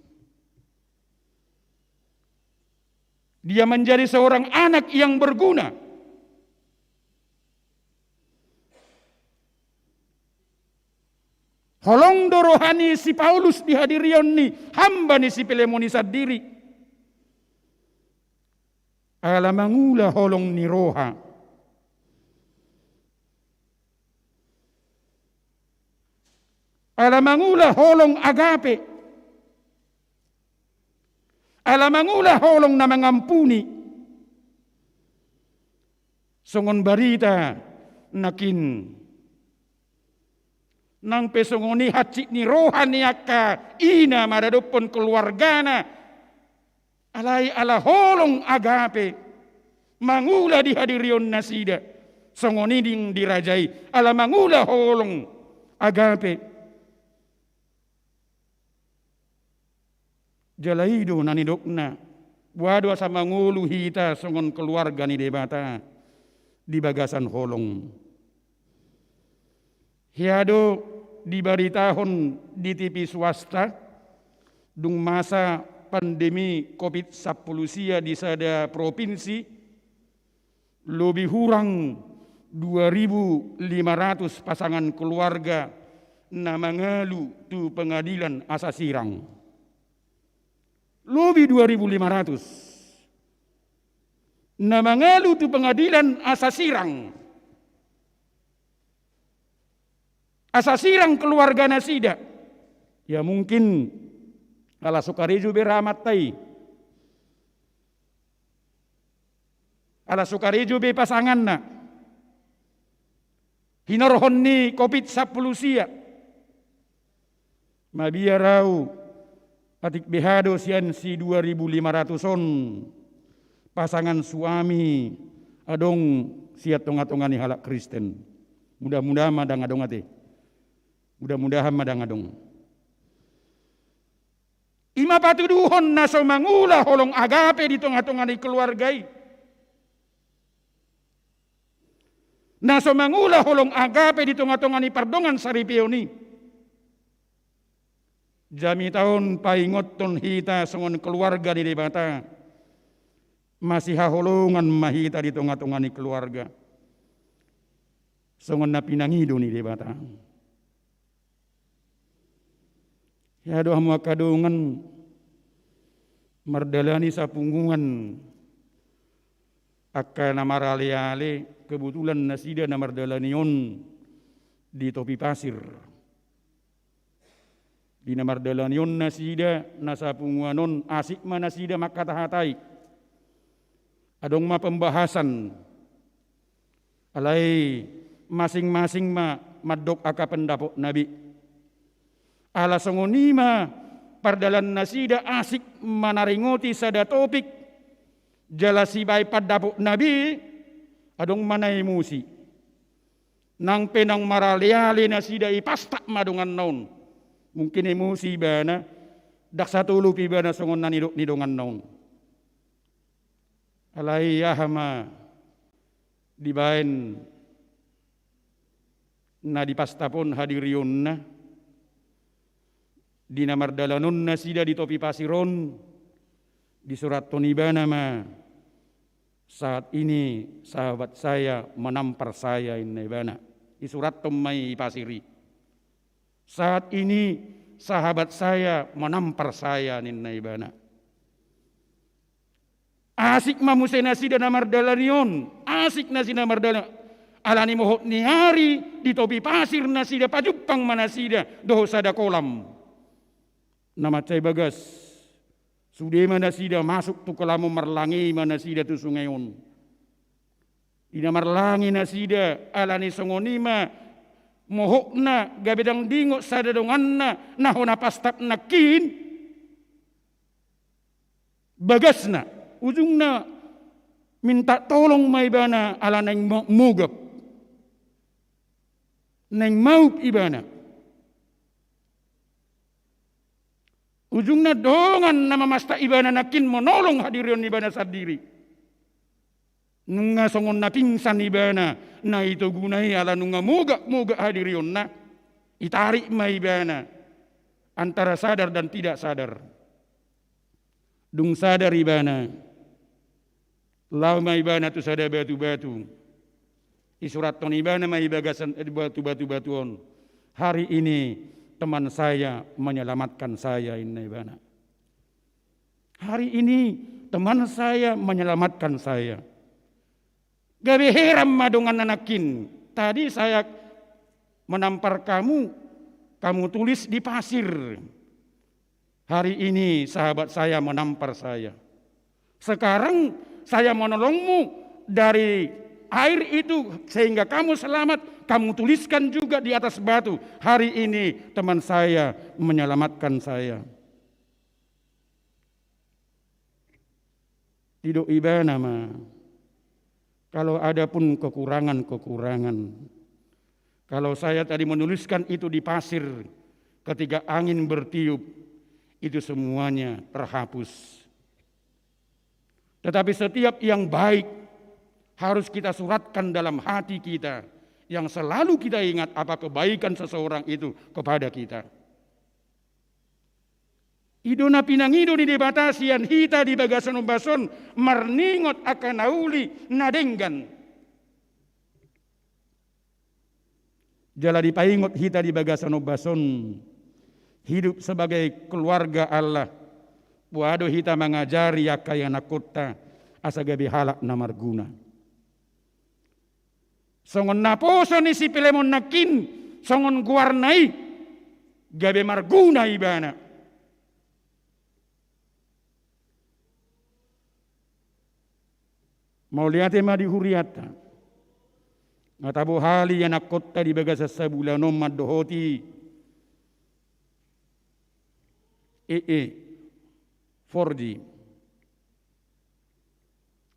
Dia menjadi seorang anak yang berguna. Holong do roha ni si Paulus di hadirion ni hamba ni si Filemon i sandiri. Ala mangula holong ni roha. Ala mangula holong agape. Ala mangula holong na mangampuni. Songon barita nangkin. Nang pe songon i hansit ni roha ni angka ina maradophon keluargana. Alai ala holong agape mangula di hadirion nasida. Songon i dang di raja i, ala mangula holong agape. Jala i do na nidokna, boha do asa mangolu hita songon keluarga ni Debata di bagasan holong. Hea do dibaritahon di T V swasta, dung masa pandemi covid sampulu sia di sada propinsi, lobi hurang dua ribu lima ratus pasangan keluarga na mangalu tu pengadilan asa sirang. Lobi dua ribu lima ratus na mangalu tu pengadilan asa sirang. Asa sirang keluarga nasida. Ya mungkin ala so karejo be amanta i. Ala so karejo be pasanganna. Hinorhon ni covid sampulu sia. Mabiar au, atik beha do sian si dua ribu lima ratus on pasangan suami adong sian tonga-tonga ni halak Kristen. Mudah-mudahan ma dang adong ate. Mudah-mudahan ma dang adong. I ma patuduhon na so mangula holong agape di tonga-tonga ni keluarga i. Na so mangula holong agape di tonga-tonga ni pardongan saripeon i. Jamita on paingothon hita songon keluarga ni Debata. Masihaholongan ma hita di tonga-tonga ni keluarga. Songon na pinangido ni Debata. Ia do hamu angka dongan mardalani sapunguan angka na marale-ale, kebetulan nasida na mardalani on di Topi Pasir. Di na mardalani on nasida na sapunguan on asik ma nasida mangkata-hatai. Adong ma pembahasan. Alai masing-masing ma mandok angka pendapotna be. Ala songon i ma pardalan nasida asik manaringoti sada topik. Jala sibaen pandapotna be adong ma na emosi. Nang pe naung marale-ale nasida ipastap ma donganna on. Mungkin emosi ibana, ndang satolop ibana songon na nidok ni donganna on. Alai aha ma dibaen na dipastap on hadirionna, di na mardalan on nasida di Topi Pasir on, disurathon ibana ma, "Saat ini sahabat saya menampar saya," ninna ibana. Disurathon ma i di pasir i. "Saat ini sahabat saya menampar saya," ninna ibana. Asik ma muse nasida na mardalani on, asik nasida na mardalani. Ala ni mohop ni ari di Topi Pasir nasida pajumpang ma nasida dohot sada kolam. Na mansai bagas. Sude ma nasida masuk tu kolam on, marlange ma nasida tu sungai on. Di na marlange nasida, ala ni songon i ma mohopna gabe ndang diingot sada donganna na hona pastap nangkin. Bagasna, ujungna Minta tolong ma ibana ala naeng mo-, mogap. Naeng maup ibana. Ujungna dongan na mamasta ibana nangkin manolong hadirion ni ibana sandiri. Nunga songon na pingsan ibana, na itoguna i ala nunga mogak-mogak hadirionna, itarik ma ibana antara sadar dan tidak sadar. Dung sadar ibana, laho ma ibana tu sada batu-batu. Isurathon ibana ma i bagasan, eh, batu-batu on. "Hari ini teman saya menyelamatkan saya," inna ibana. "Hari ini teman saya menyelamatkan saya." Gabe heran ma donganna nangkin. "Tadi saya menampar kamu, kamu tulis di pasir. Hari ini sahabat saya menampar saya. Sekarang saya menolongmu dari air itu sehingga kamu selamat, kamu tuliskan juga di atas batu, 'Hari ini teman saya menyelamatkan saya.'" Didok ibana ma, kalau ada pun kekurangan-kekurangan, kalau saya tadi menuliskan itu di pasir, ketika angin bertiup, itu semuanya terhapus. Tetapi setiap yang baik harus kita suratkan dalam hati kita, yang selalu kita ingat apa kebaikan seseorang itu kepada kita. I do na pinangido ni Debata sian hita di bagasan ombas on, marningot angka na uli na denggan. Jala dipaingot hita di bagasan ombas on, hidup sebagai keluarga Allah, boha do hita mangajari angka ianakkonta asa gabe halak na marguna. Songon naposo ni si Pilemon nangkin, songon goarna i, gabe marguna ibana. Mauliate ma di hurianta. Nga tabohali ianakkonta di bagasan sabulan on mandohoti, ee, forji.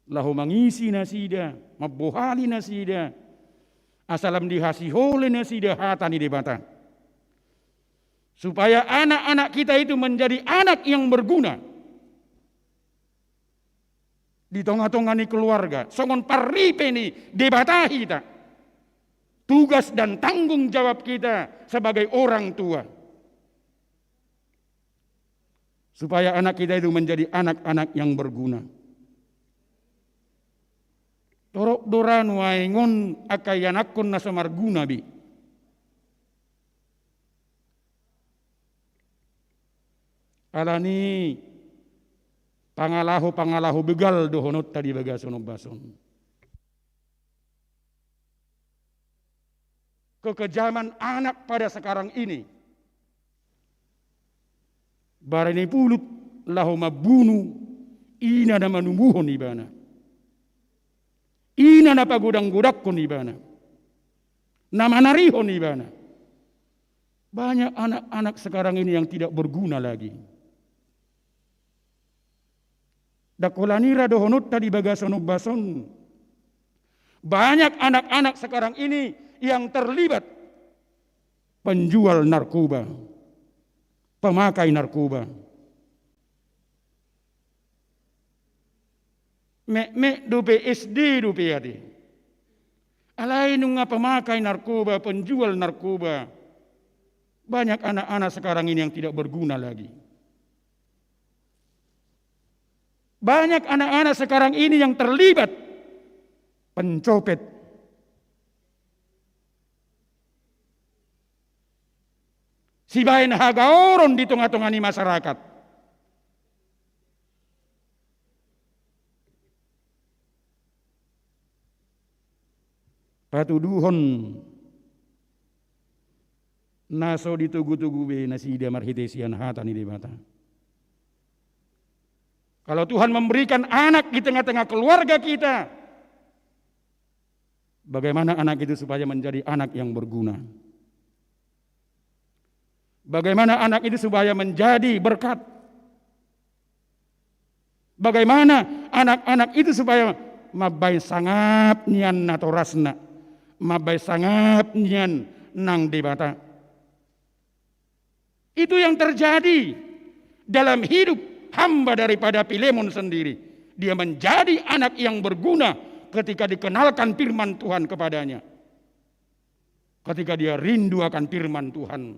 Laho mangisi nasida, mambohali nasida, asa lam dihasiholi nasida hata ni Debata. Supaya anak-anak kita itu menjadi anak yang berguna di tonga-tonga ni keluarga, songon parripe ni Debata hita. Tugas dan tanggung jawab kita sebagai orang tua. Supaya anak kita itu menjadi anak-anak yang berguna. Torop do ra nuaeng on angka ianakkon na so marguna be. Alani pangalaho-pangalaho begal dohononta di bagasan ombas on. Kekejaman anak pada sekarang ini. Barani pulut laho mambunu ina na manumuhon ibana. Ina na pagodang-godangkon ibana. Na manarihon ibana. Banyak anak-anak sekarang ini yang tidak berguna lagi. Ndang holan i ra dohononta di bagasan ombas on. Banyak anak-anak sekarang ini yang terlibat penjual narkoba, pemakai narkoba. Mek-mek dope S D dope ate. Alai nunga pemakai narkoba, penjual narkoba. Banyak anak-anak sekarang ini yang tidak berguna lagi. Banyak anak-anak sekarang ini yang terlibat pencopet. Sibaen hagaoron di tonga-tonga ni masyarakat. Patuduhon na so ditogu-togu be nasida marhite sian hata ni Debata. Kalau Tuhan memberikan anak di tengah-tengah keluarga kita, bagaimana anak itu supaya menjadi anak yang berguna? Bagaimana anak itu supaya menjadi berkat? Bagaimana anak-anak itu supaya mambaen sangap nian natorasna, mambaen sangap nian nang Debata. Itu yang terjadi dalam hidup hamba daripada Filemon sendiri. Dia menjadi anak yang berguna ketika dikenalkan firman Tuhan kepadanya. Ketika dia rindu akan firman Tuhan.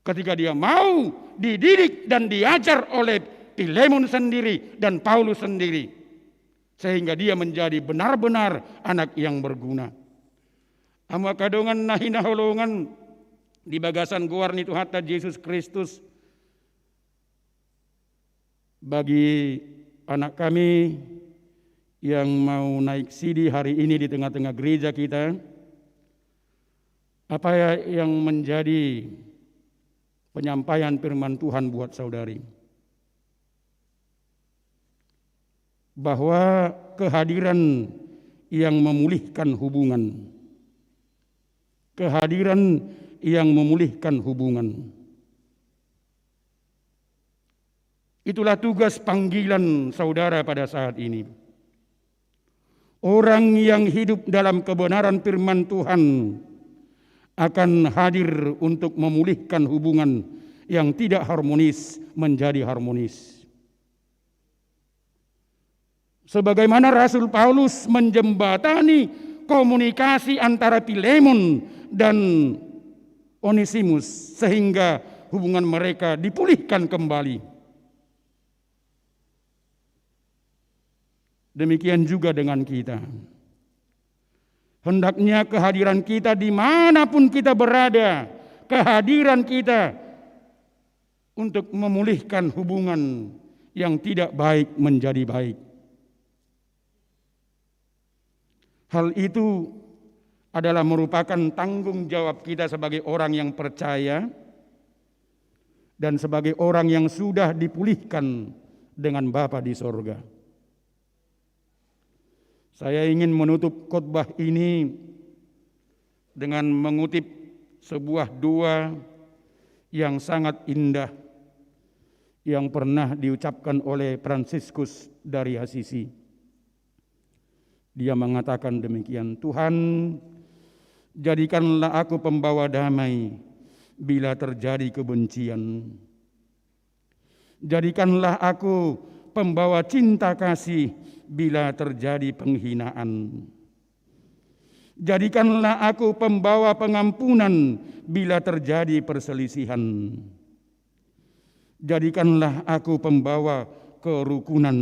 Ketika dia mau dididik dan diajar oleh Filemon sendiri dan Paulus sendiri. Sehingga dia menjadi benar-benar anak yang berguna. Hamu angka dongan na hinaholongan di bagasan goar ni Tuhanta Jesus Kristus, bagi anak kami yang mau naik sidi hari ini di tengah-tengah gereja kita, apa ya yang menjadi penyampaian firman Tuhan buat saudari? Bahwa kehadiran yang memulihkan hubungan. Kehadiran yang memulihkan hubungan. Itulah tugas panggilan saudara pada saat ini. Orang yang hidup dalam kebenaran firman Tuhan akan hadir untuk memulihkan hubungan yang tidak harmonis menjadi harmonis. Sebagaimana Rasul Paulus menjembatani komunikasi antara Filemon dan Onesimus, sehingga hubungan mereka dipulihkan kembali. Demikian juga dengan kita. Hendaknya kehadiran kita dimanapun kita berada, kehadiran kita untuk memulihkan hubungan yang tidak baik menjadi baik. Hal itu adalah merupakan tanggung jawab kita sebagai orang yang percaya dan sebagai orang yang sudah dipulihkan dengan Bapa di sorga. Saya ingin menutup khotbah ini dengan mengutip sebuah doa yang sangat indah yang pernah diucapkan oleh Fransiskus dari Assisi. Dia mengatakan demikian, "Tuhan, jadikanlah aku pembawa damai bila terjadi kebencian. Jadikanlah aku pembawa cinta kasih bila terjadi penghinaan. Jadikanlah aku pembawa pengampunan bila terjadi perselisihan. Jadikanlah aku pembawa kerukunan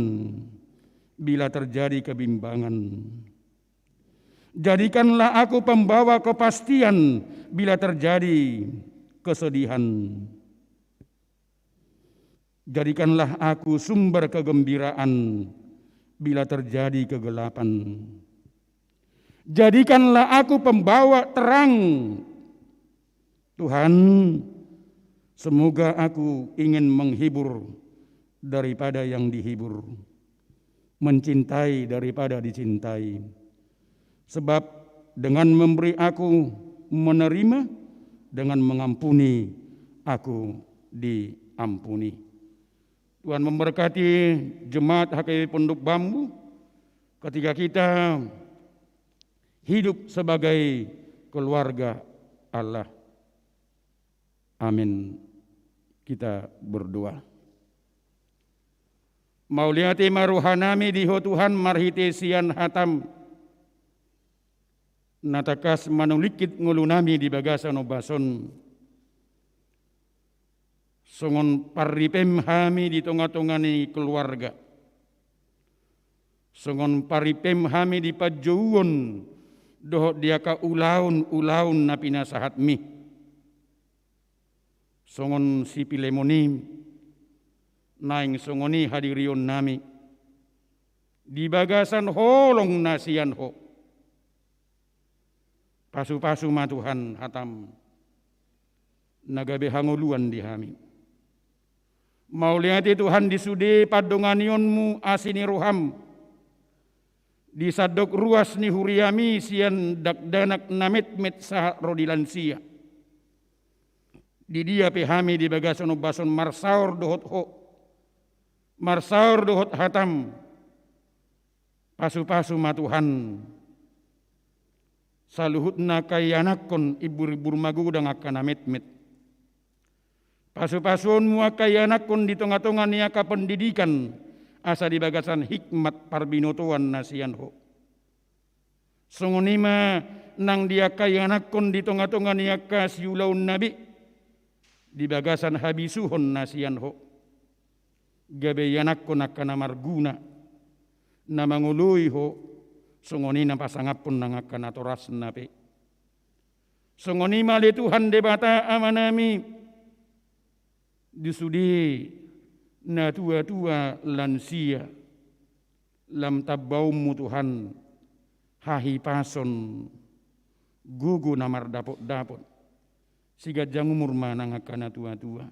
bila terjadi kebimbangan. Jadikanlah aku pembawa kepastian bila terjadi kesedihan. Jadikanlah aku sumber kegembiraan bila terjadi kegelapan. Jadikanlah aku pembawa terang. Tuhan, semoga aku ingin menghibur daripada yang dihibur, mencintai daripada dicintai. Sebab dengan memberi aku menerima, dengan mengampuni aku diampuni." Tuhan memberkati jemaat H K I Pondok Bambu ketika kita hidup sebagai keluarga Allah. Amin. Kita berdoa. Mauliate ma rohanami di Ho Tuhan marhite sian hataM, na tangkas manulingkit ngolunami di bagasan ombas on. Songon parripeM hami di tonga-tonga ni keluarga. Songon parripeM hami di panjouon dohot di angka ulaon-ulaon na pinasahatMi. Songon si Filemon i, naeng songon i hadirionnami di bagasan holong na sian Ho. Pasu-pasu ma Tuhan hataM na gabe hangoluan di hami. Mauliate Tuhan di sude pandonganionMu asi ni rohaM di sandok ruas ni huriaMi sian dakdanak na metmet sahat ro di lansia. Di dia pe hami di bagasan ombas on marsaor dohot Ho, marsaor dohot hataM, Pasu-pasu ma Tuhan saluhutna angka ianakhon, imbur-imbur magodang angka na metmet. Pasu-pasuonmu angka ianakhon di tonga-tonga ni angka pendidikan, asa di bagasan hikmat parbinotoan na sian Ho. Songon i ma nang di angka ianakhon di tonga-tonga ni angka siulaonna be, di bagasan habisuhon na sian Ho. Gabe ianakhon angka na marguna, na mangoloi Ho, songon i na pasangaphon nang angka natorasna pe. Songon i ma ale Tuhan Debata Amanami, di sude natua-tua, lansia, lam tambaonmu Tuhan hahipason, gogo na mardapot-dapot. Siganjang umur ma nang angka natua-tua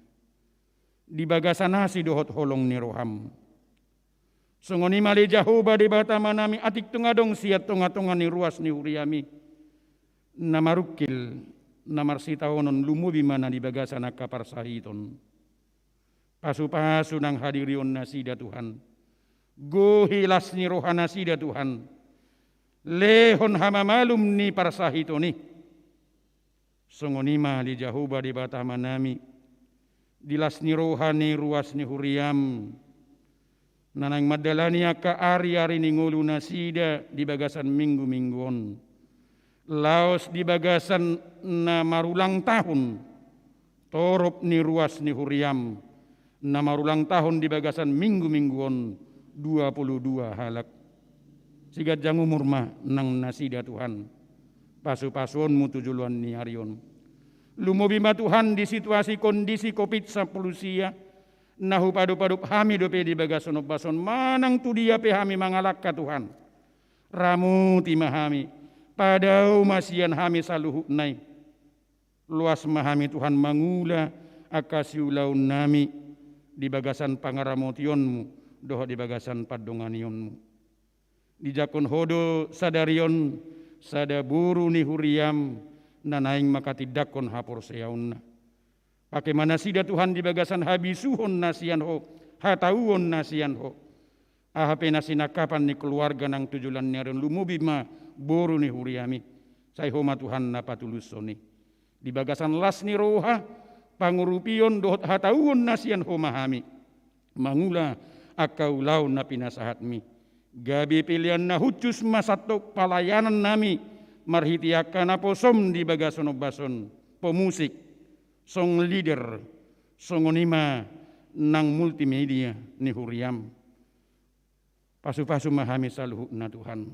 di bagasan asi dohot holong ni roham. Songon i ma ale Jahowa Debata Amanami, atik tung adong sian tonga-tonga ni ruas ni huriami na marungkil, na marsitaonon, lumobi ma na di bagasan angka parsahiton. Pasu-pasu nang hadirionnasida Tuhan. Gohi las ni rohanasida Tuhan. Lehon hamamalum ni parsahiton i. Songon i ma ale Jahowa Debata Amanami, di las ni roha ni ruas ni huriam, na naeng mandalani angka ari-ari ni ngolunasida di bagasan minggu-minggu on. Laos di bagasan na marulang tahun, torop ni ruas ni huriam, na marulang tahun di bagasan minggu-minggu on, dua pulu dua halak. Siganjang umur ma nang nasida Tuhan. Pasu-pasuonmu tu joloan ni ari on. Lumobi ma Tuhan di situasi kondisi covid sampulu sia, na hupadop-adop hami dope di bagasan ombas on, manang tu dia pe hami mangalangka Tuhan. Ramoti ma hami, padao ma sian hami saluhutna i. Loas ma hami Tuhan mangula angka siulaonnami di bagasan pangaramotionmu dohot di bagasan pandonganionmu. Dijangkon Ho do sadari on sada boru ni huriam na naeng manghatindanghon haporseaonna. Pake ma nasida Tuhan di bagasan habisuhon na sian Ho, hatauon na sian Ho. Aha pe na sinangkapan ni keluarga nang tu joloan ni ari on, lumobi ma boru ni huriami. Sai Ho ma Tuhan na patulushon i. Di bagasan las ni roha, pangurupion dohot hatauon na sian Ho ma hami mangula angka ulaon na pinasahatmi. Gabe pelean na hushus ma santong palayanannami marhite angka naposom di bagasan ombas on, pemusik, song leader, songon i ma nang multimedia ni huriam. Pasu-pasu ma hami saluhutna Tuhan.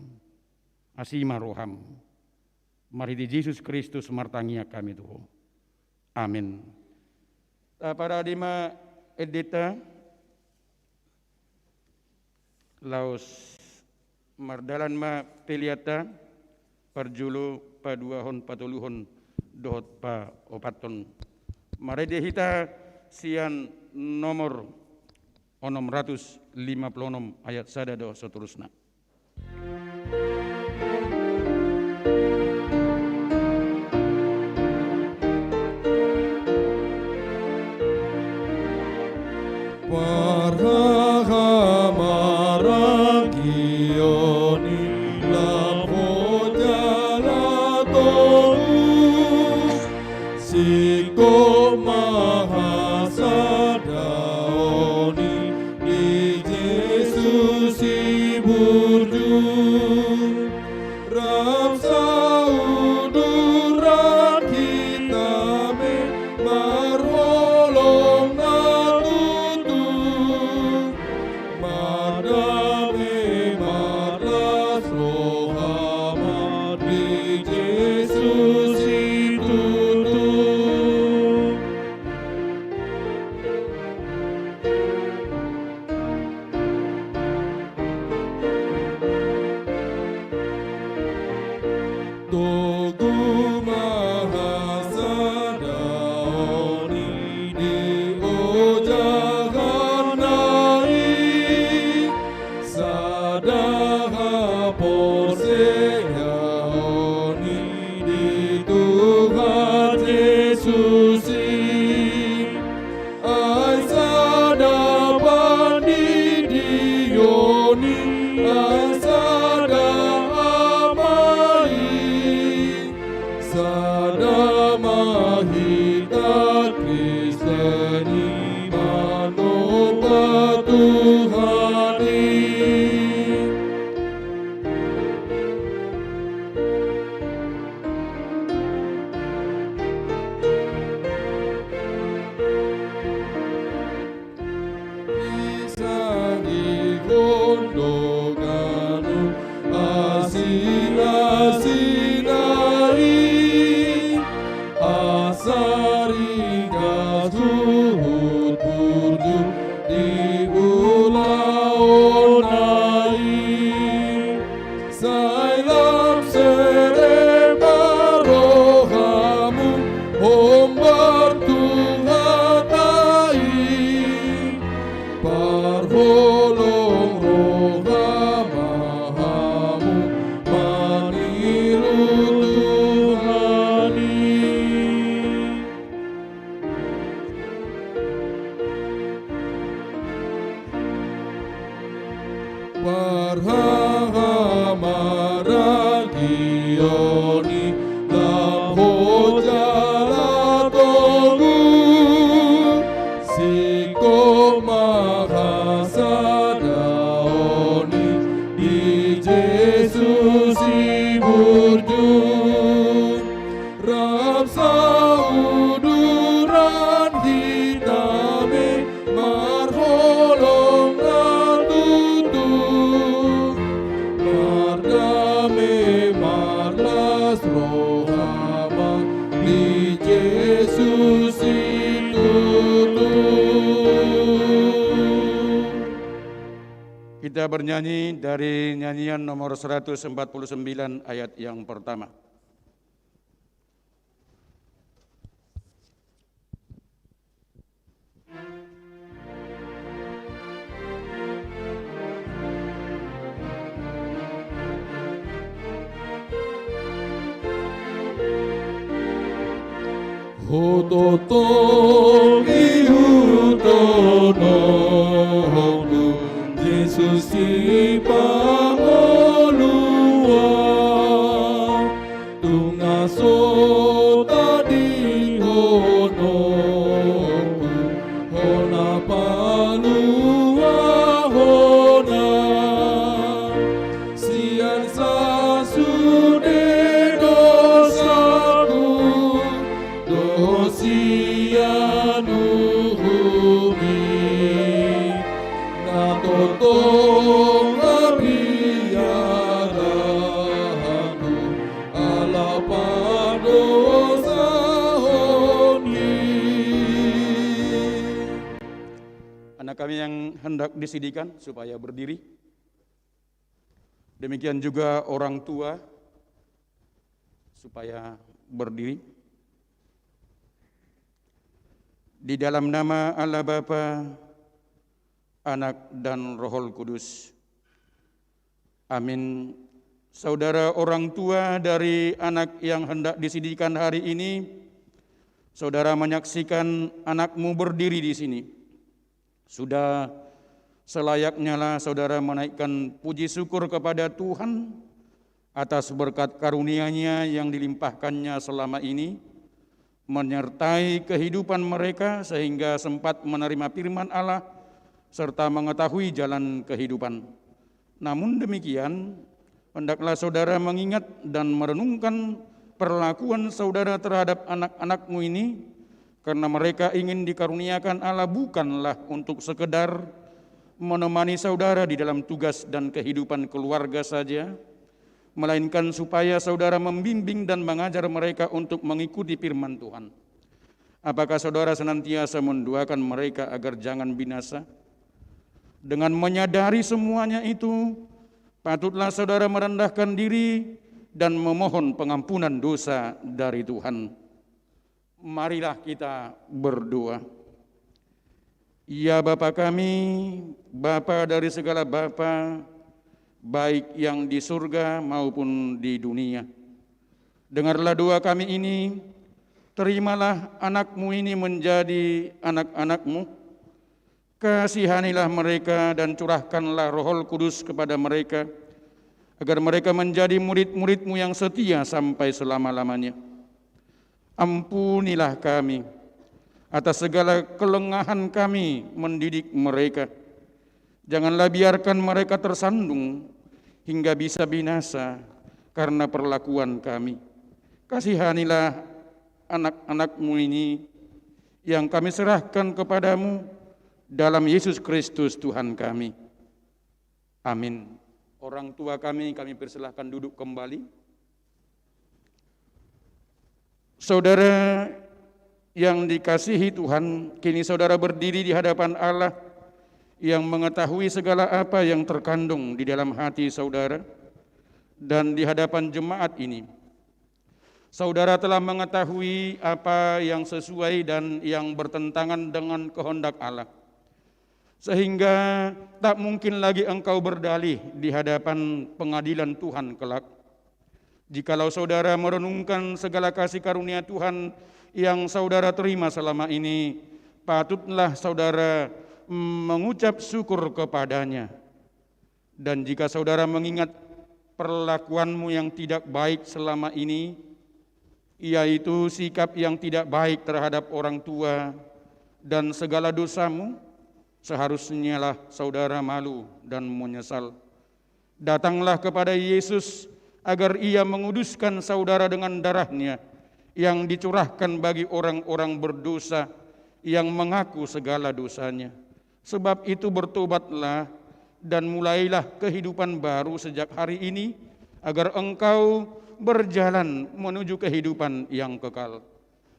Asi ma roham. Marhite Jesus Kristus martangiang hami tu Ho. Amen. Taparade ma endenta. Laos mardalan ma peleanta, parjolo, paduahon, patoluhon dohot paopathon. Marende hita sian nomor onom ratus lima pulu onom ayat sada dohot seterusna. Parhahamaranggion i laho jala tolu, singkop ma hasadaon i di Jesus i bu Roha ma di Jesus situtu. Kita bernyanyi dari nyanyian nomor seratus empat puluh sembilan ayat yang pertama. Ho tongtong ihuthononku, Jesus Sipangolu on. Tung na so tadingkononku, Ho na paluahon au sian sasude dosaku dohot sian uhum i. Na tongtong ma biarahonku ala pardosahonki. Anak kami yang hendak disidikan supaya berdiri. Demikian juga orang tua supaya berdiri. Di dalam nama Allah Bapa, Anak, dan Roh Kudus. Amin. Saudara orang tua dari anak yang hendak disidikan hari ini, saudara menyaksikan anakmu berdiri di sini. Sudah selayaknya lah saudara menaikkan puji syukur kepada Tuhan atas berkat karunia-Nya yang dilimpahkan-Nya selama ini, menyertai kehidupan mereka sehingga sempat menerima firman Allah serta mengetahui jalan kehidupan. Namun demikian, hendaklah saudara mengingat dan merenungkan perlakuan saudara terhadap anak-anakmu ini, karena mereka ingin dikaruniakan Allah bukanlah untuk sekedar menemani saudara di dalam tugas dan kehidupan keluarga saja, melainkan supaya saudara membimbing dan mengajar mereka untuk mengikuti firman Tuhan. Apakah saudara senantiasa mendoakan mereka agar jangan binasa? Dengan menyadari semuanya itu, patutlah saudara merendahkan diri dan memohon pengampunan dosa dari Tuhan. Marilah kita berdoa. Ya Bapa kami, Bapa dari segala bapa, baik yang di surga maupun di dunia, dengarlah doa kami ini, terimalah anakmu ini menjadi anak-anakmu, kasihanilah mereka dan curahkanlah Roh Kudus kepada mereka, agar mereka menjadi murid-muridmu yang setia sampai selama-lamanya. Ampunilah kami atas segala kelengahan kami mendidik mereka. Janganlah biarkan mereka tersandung hingga bisa binasa karena perlakuan kami. Kasihanilah anak-anakmu ini yang kami serahkan kepadamu dalam Yesus Kristus Tuhan kami. Amin. Orang tua kami, kami persilahkan duduk kembali. Saudara yang dikasihi Tuhan, kini saudara berdiri di hadapan Allah yang mengetahui segala apa yang terkandung di dalam hati saudara dan di hadapan jemaat ini. Saudara telah mengetahui apa yang sesuai dan yang bertentangan dengan kehendak Allah, sehingga tak mungkin lagi engkau berdalih di hadapan pengadilan Tuhan kelak. Jikalau saudara merenungkan segala kasih karunia Tuhan yang saudara terima selama ini, patutlah saudara mengucap syukur kepada-Nya. Dan jika saudara mengingat perlakuanmu yang tidak baik selama ini, yaitu sikap yang tidak baik terhadap orang tua dan segala dosamu, seharusnyalah saudara malu dan menyesal. Datanglah kepada Yesus agar Ia menguduskan saudara dengan darah-Nya yang dicurahkan bagi orang-orang berdosa yang mengaku segala dosanya. Sebab itu bertobatlah dan mulailah kehidupan baru sejak hari ini, agar engkau berjalan menuju kehidupan yang kekal.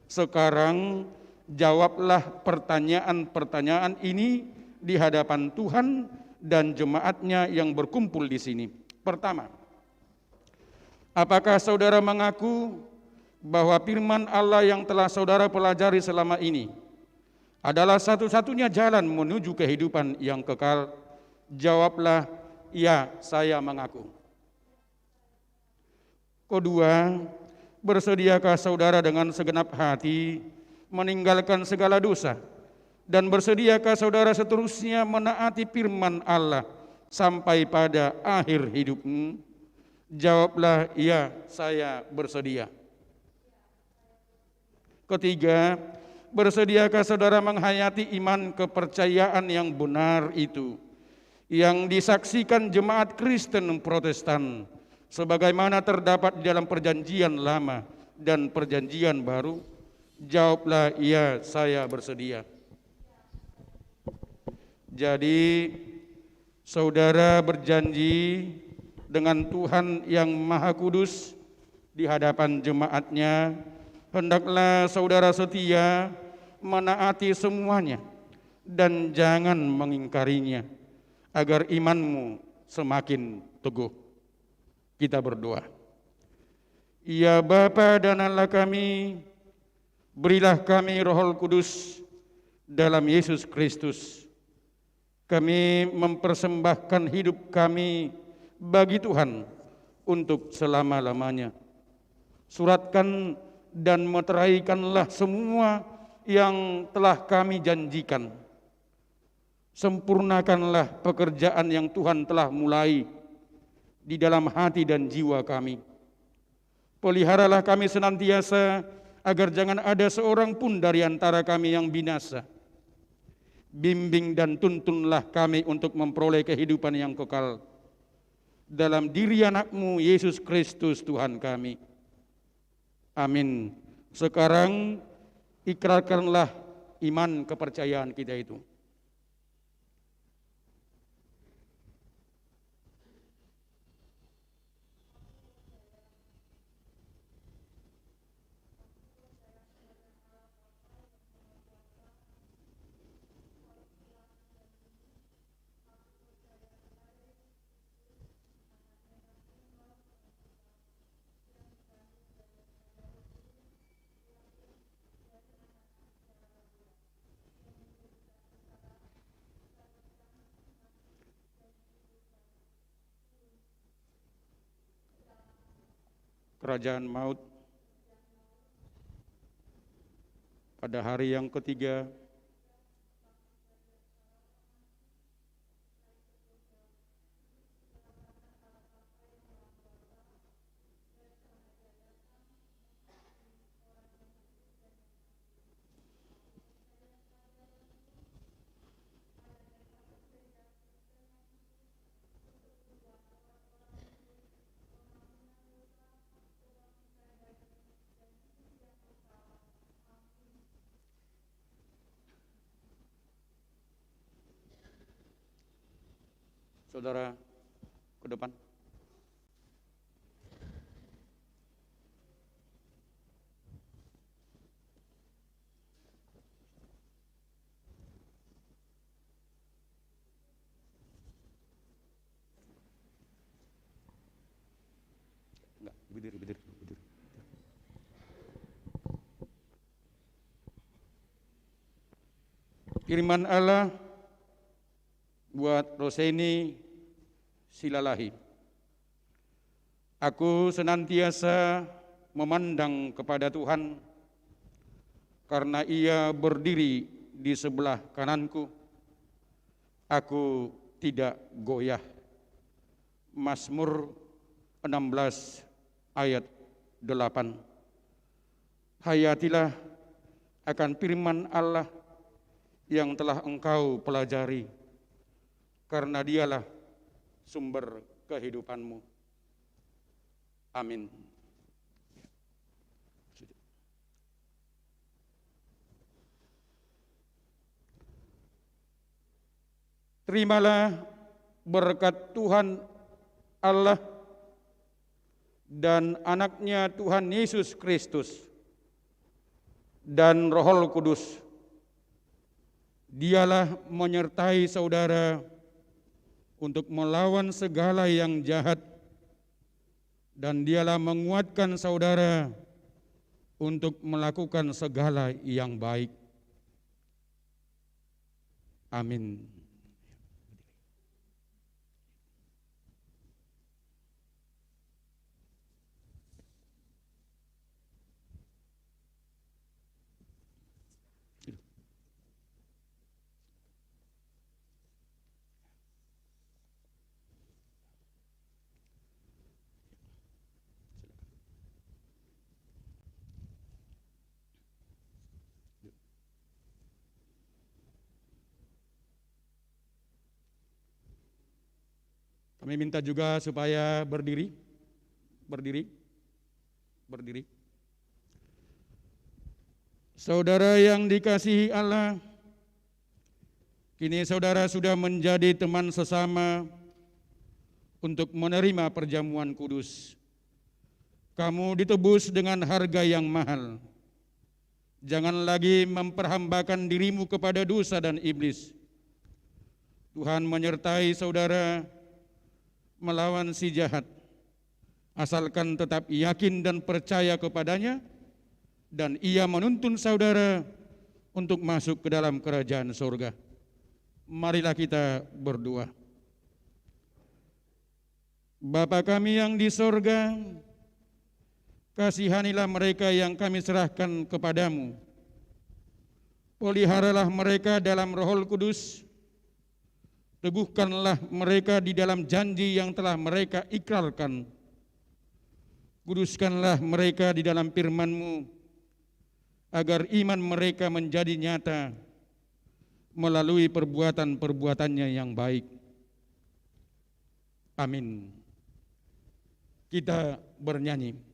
Sekarang, jawablah pertanyaan-pertanyaan ini di hadapan Tuhan dan jemaat-Nya yang berkumpul di sini. Pertama, apakah saudara mengaku bahwa firman Allah yang telah saudara pelajari selama ini adalah satu-satunya jalan menuju kehidupan yang kekal? Jawablah, "Ya, saya mengaku." Kedua, bersediakah saudara dengan segenap hati meninggalkan segala dosa? Dan bersediakah saudara seterusnya menaati firman Allah sampai pada akhir hidupmu? Jawablah, "Ya, saya bersedia." Ketiga, bersediakah saudara menghayati iman kepercayaan yang benar itu, yang disaksikan jemaat Kristen Protestan, sebagaimana terdapat di dalam Perjanjian Lama dan Perjanjian Baru? Jawablah, "Ya, saya bersedia." Jadi, saudara berjanji dengan Tuhan yang Maha Kudus di hadapan jemaat-Nya, hendaklah saudara setia menaati semuanya dan jangan mengingkarinya, agar imanmu semakin teguh. Kita berdoa. Ya Bapa dan Allah kami, berilah kami Roh Kudus dalam Yesus Kristus. Kami mempersembahkan hidup kami bagi Tuhan untuk selama-lamanya. Suratkan dan meteraikanlah semua yang telah kami janjikan. Sempurnakanlah pekerjaan yang Tuhan telah mulai di dalam hati dan jiwa kami. Peliharalah kami senantiasa, agar jangan ada seorang pun dari antara kami yang binasa. Bimbing dan tuntunlah kami untuk memperoleh kehidupan yang kekal. Dalam diri Anak-Mu, Yesus Kristus, Tuhan kami. Amin. Sekarang, ikrarkanlah iman kepercayaan kita itu. Kerajaan maut pada hari yang ketiga. Saudara, ke depan. Enggak, berdiri, berdiri, berdiri. Firman Allah buat Roseni Silalahi. Aku senantiasa memandang kepada Tuhan, karena Ia berdiri di sebelah kananku. Aku tidak goyah. Mazmur enam belas ayat delapan. Hayatilah akan firman Allah yang telah engkau pelajari, karena Dialah sumber kehidupanmu. Amin. Terimalah berkat Tuhan Allah dan Anaknya Tuhan Yesus Kristus, dan Roh Kudus. Dialah menyertai saudara untuk melawan segala yang jahat, dan Dialah menguatkan saudara untuk melakukan segala yang baik. Amin. Kami minta juga supaya berdiri, berdiri, berdiri. Saudara yang dikasihi Allah, kini saudara sudah menjadi teman sesama untuk menerima perjamuan kudus. Kamu ditebus dengan harga yang mahal. Jangan lagi memperhambakan dirimu kepada dosa dan iblis. Tuhan menyertai saudara melawan si jahat. Asalkan tetap yakin dan percaya kepada-Nya, dan Ia menuntun saudara untuk masuk ke dalam kerajaan surga. Marilah kita berdoa. Bapa kami yang di sorga, kasihanilah mereka yang kami serahkan kepada-Mu. Peliharalah mereka dalam Roh Kudus. Teguhkanlah mereka di dalam janji yang telah mereka ikrarkan. Kuduskanlah mereka di dalam firman-Mu, agar iman mereka menjadi nyata melalui perbuatan-perbuatannya yang baik. Amin. Kita bernyanyi.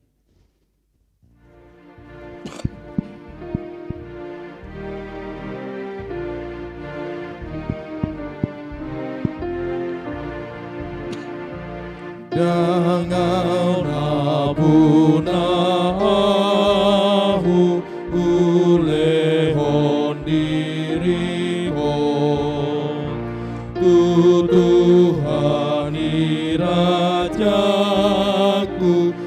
Ndang ahu na pungu ahu, hulehon diringku tu Tuhan i Rajaku,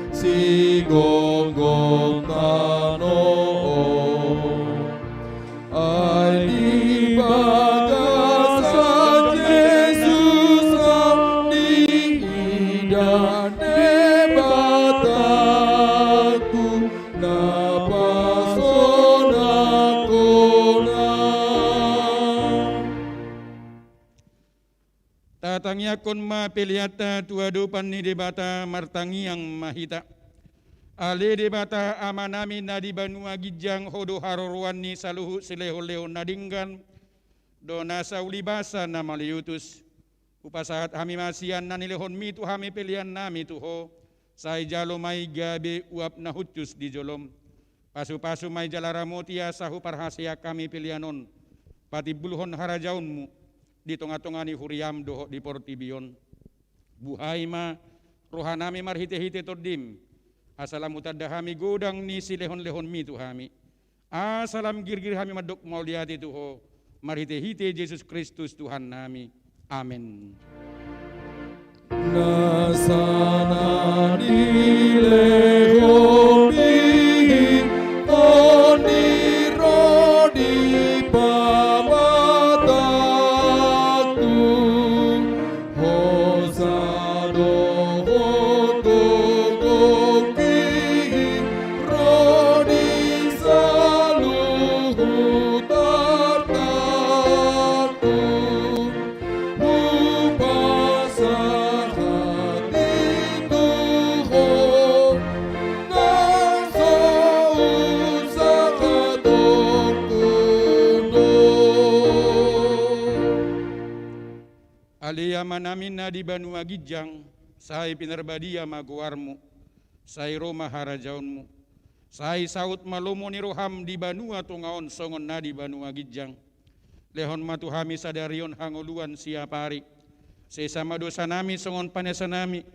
sigomgom tano on. Ai di bagasan Jesus ahu diida Debataku, na pasonang hona. Tatangiangkon ma peleanta tu adopan ni Debata. Martangiang ma hita. Ale Debata Amanami na di banua ginjang, Ho do haroroan ni saluhut silehonlehon na denggan dohot nasa ulibasa na mauliutus. Hupasahat hami ma sian na nilehonMi tu hami peleannami tu Ho, sai jalo ma i gabe uap na hushus di joloM. Pasupasu ma i jala ramoti, asa huparhaseang hami pelean on patimbulhon harajaonMu di tongatonga ni huriaM dohot di portibi on. Buhai ma rohanami marhitehite TondiM, asa lam hutanda hami godang ni silehonlehonMi tu hami, asa lam girgir hami mandok mauliate tu Ho, marhitehite Jesus Kristus Tuhannami. Amen. Nasa na nilehonMi, Tondi ro di pamataku, hosa dohot gogongki ro di saluhut artaku. Hupasahat i tu Ho, na so husahat on. Ale Amanami na di banua ginjang, sai pinarbadia ma goarMu, sai ro ma harajaonMu, sai saut ma lomo ni rohaM di banua tonga on songon na di banua ginjang. Lehon ma tu hami sadari on hangoluan siapari. Sesa ma dosanami songon panesanami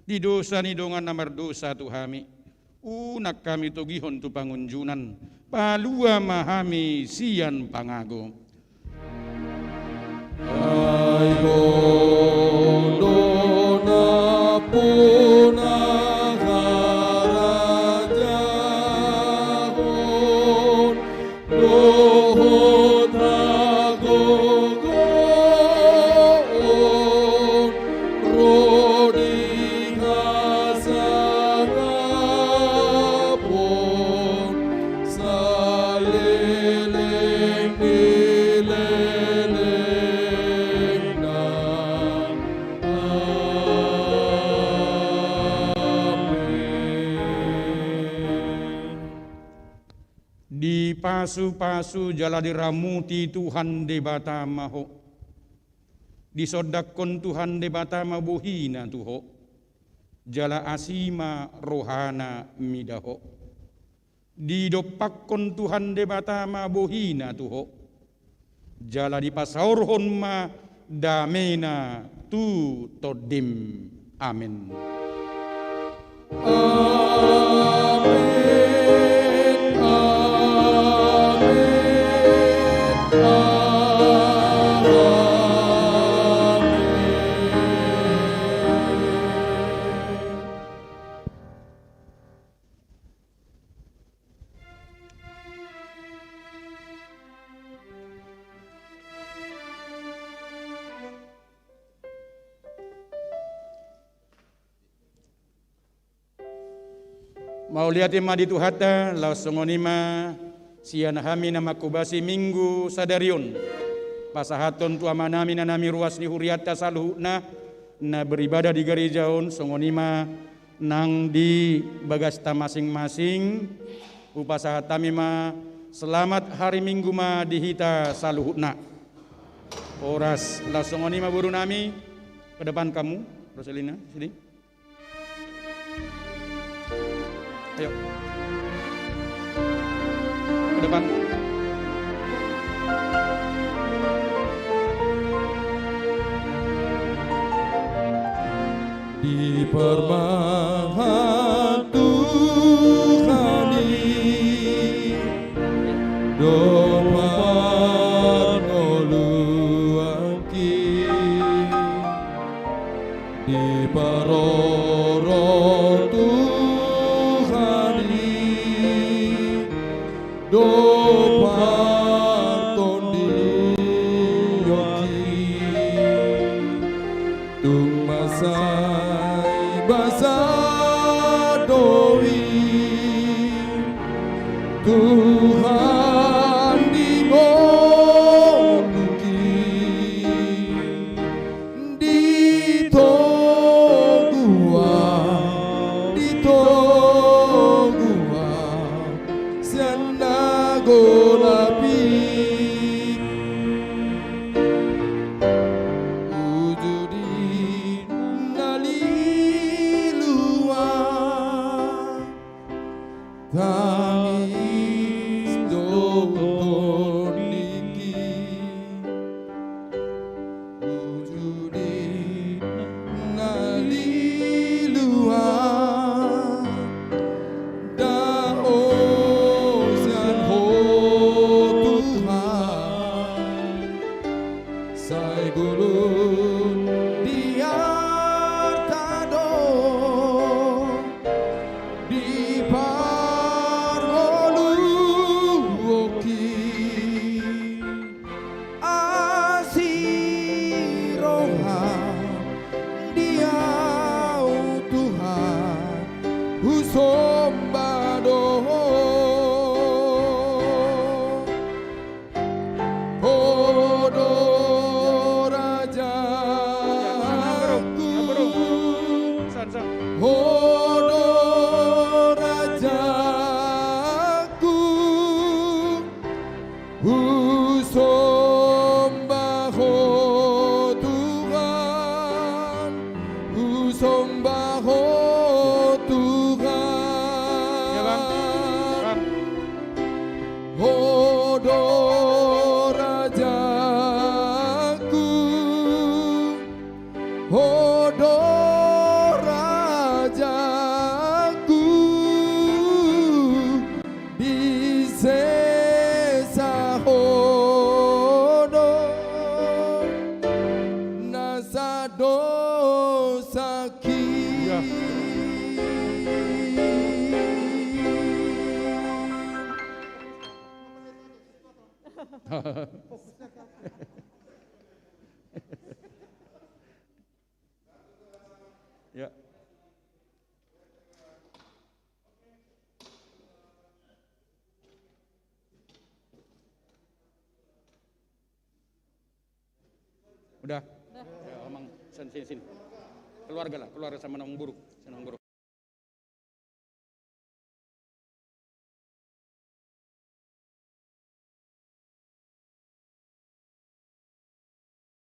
di dosa ni dongan na mardosa tu hami. Unang hami togihon tu pangunjunan, palua ma hami sian pangago. Ai do na puna harajaon dohot hagogoon ro di hasangapon saleleng ni lelengna. Amen. Dipasupasu jala diramoti Tuhan Debata ma ho. Disondangkon Tuhan Debata ma bohina tu ho, jala asi ma rohana mida ho. Didompakkon Tuhan Debata ma bohina tu ho, jala dipasaorhon ma damena tu tondim. Amen. Amen, amen, amen. Mauliate ma di Tuhanta, laos songon i ma sian hami na manghobasi Minggu sadari on, pasahathon tu amanami na naeng ruas ni hurianta saluhutna na beribadah di gareja on, songon i ma nang di bagasta masing-masing, hupasahat hami ma selamat hari Minggu ma di hita saluhutna. Horas, laos songon i ma borunami, ke depan kamu, Roselina, sini. Ayo. Ke depan. Diparmahan Tuhan i do parngoluanki. Diparorot Tuhan i do partondionki. Tung mansai basa do i Tuhan di ngolungki. Ditogu ahu, ditogu ahu sian na golap i. Uju di na lilu ahu tangis do tondingki. Uju di na lilu ahu dao sian Ho Tuhan. Sai gulun di arta do diparngoluonki. Asi roham di ahu Tuhan, husomba do Ho. Ho do rajaku. Ho do rajaku. Husomba Ho Tuhan, husomba Ho Tuhan. Ho do rajaku, Ho do Ya. Udah. Ya, amang, sini, sini, sini. Keluarga lah, keluarga sama nang guru, sama nang guru.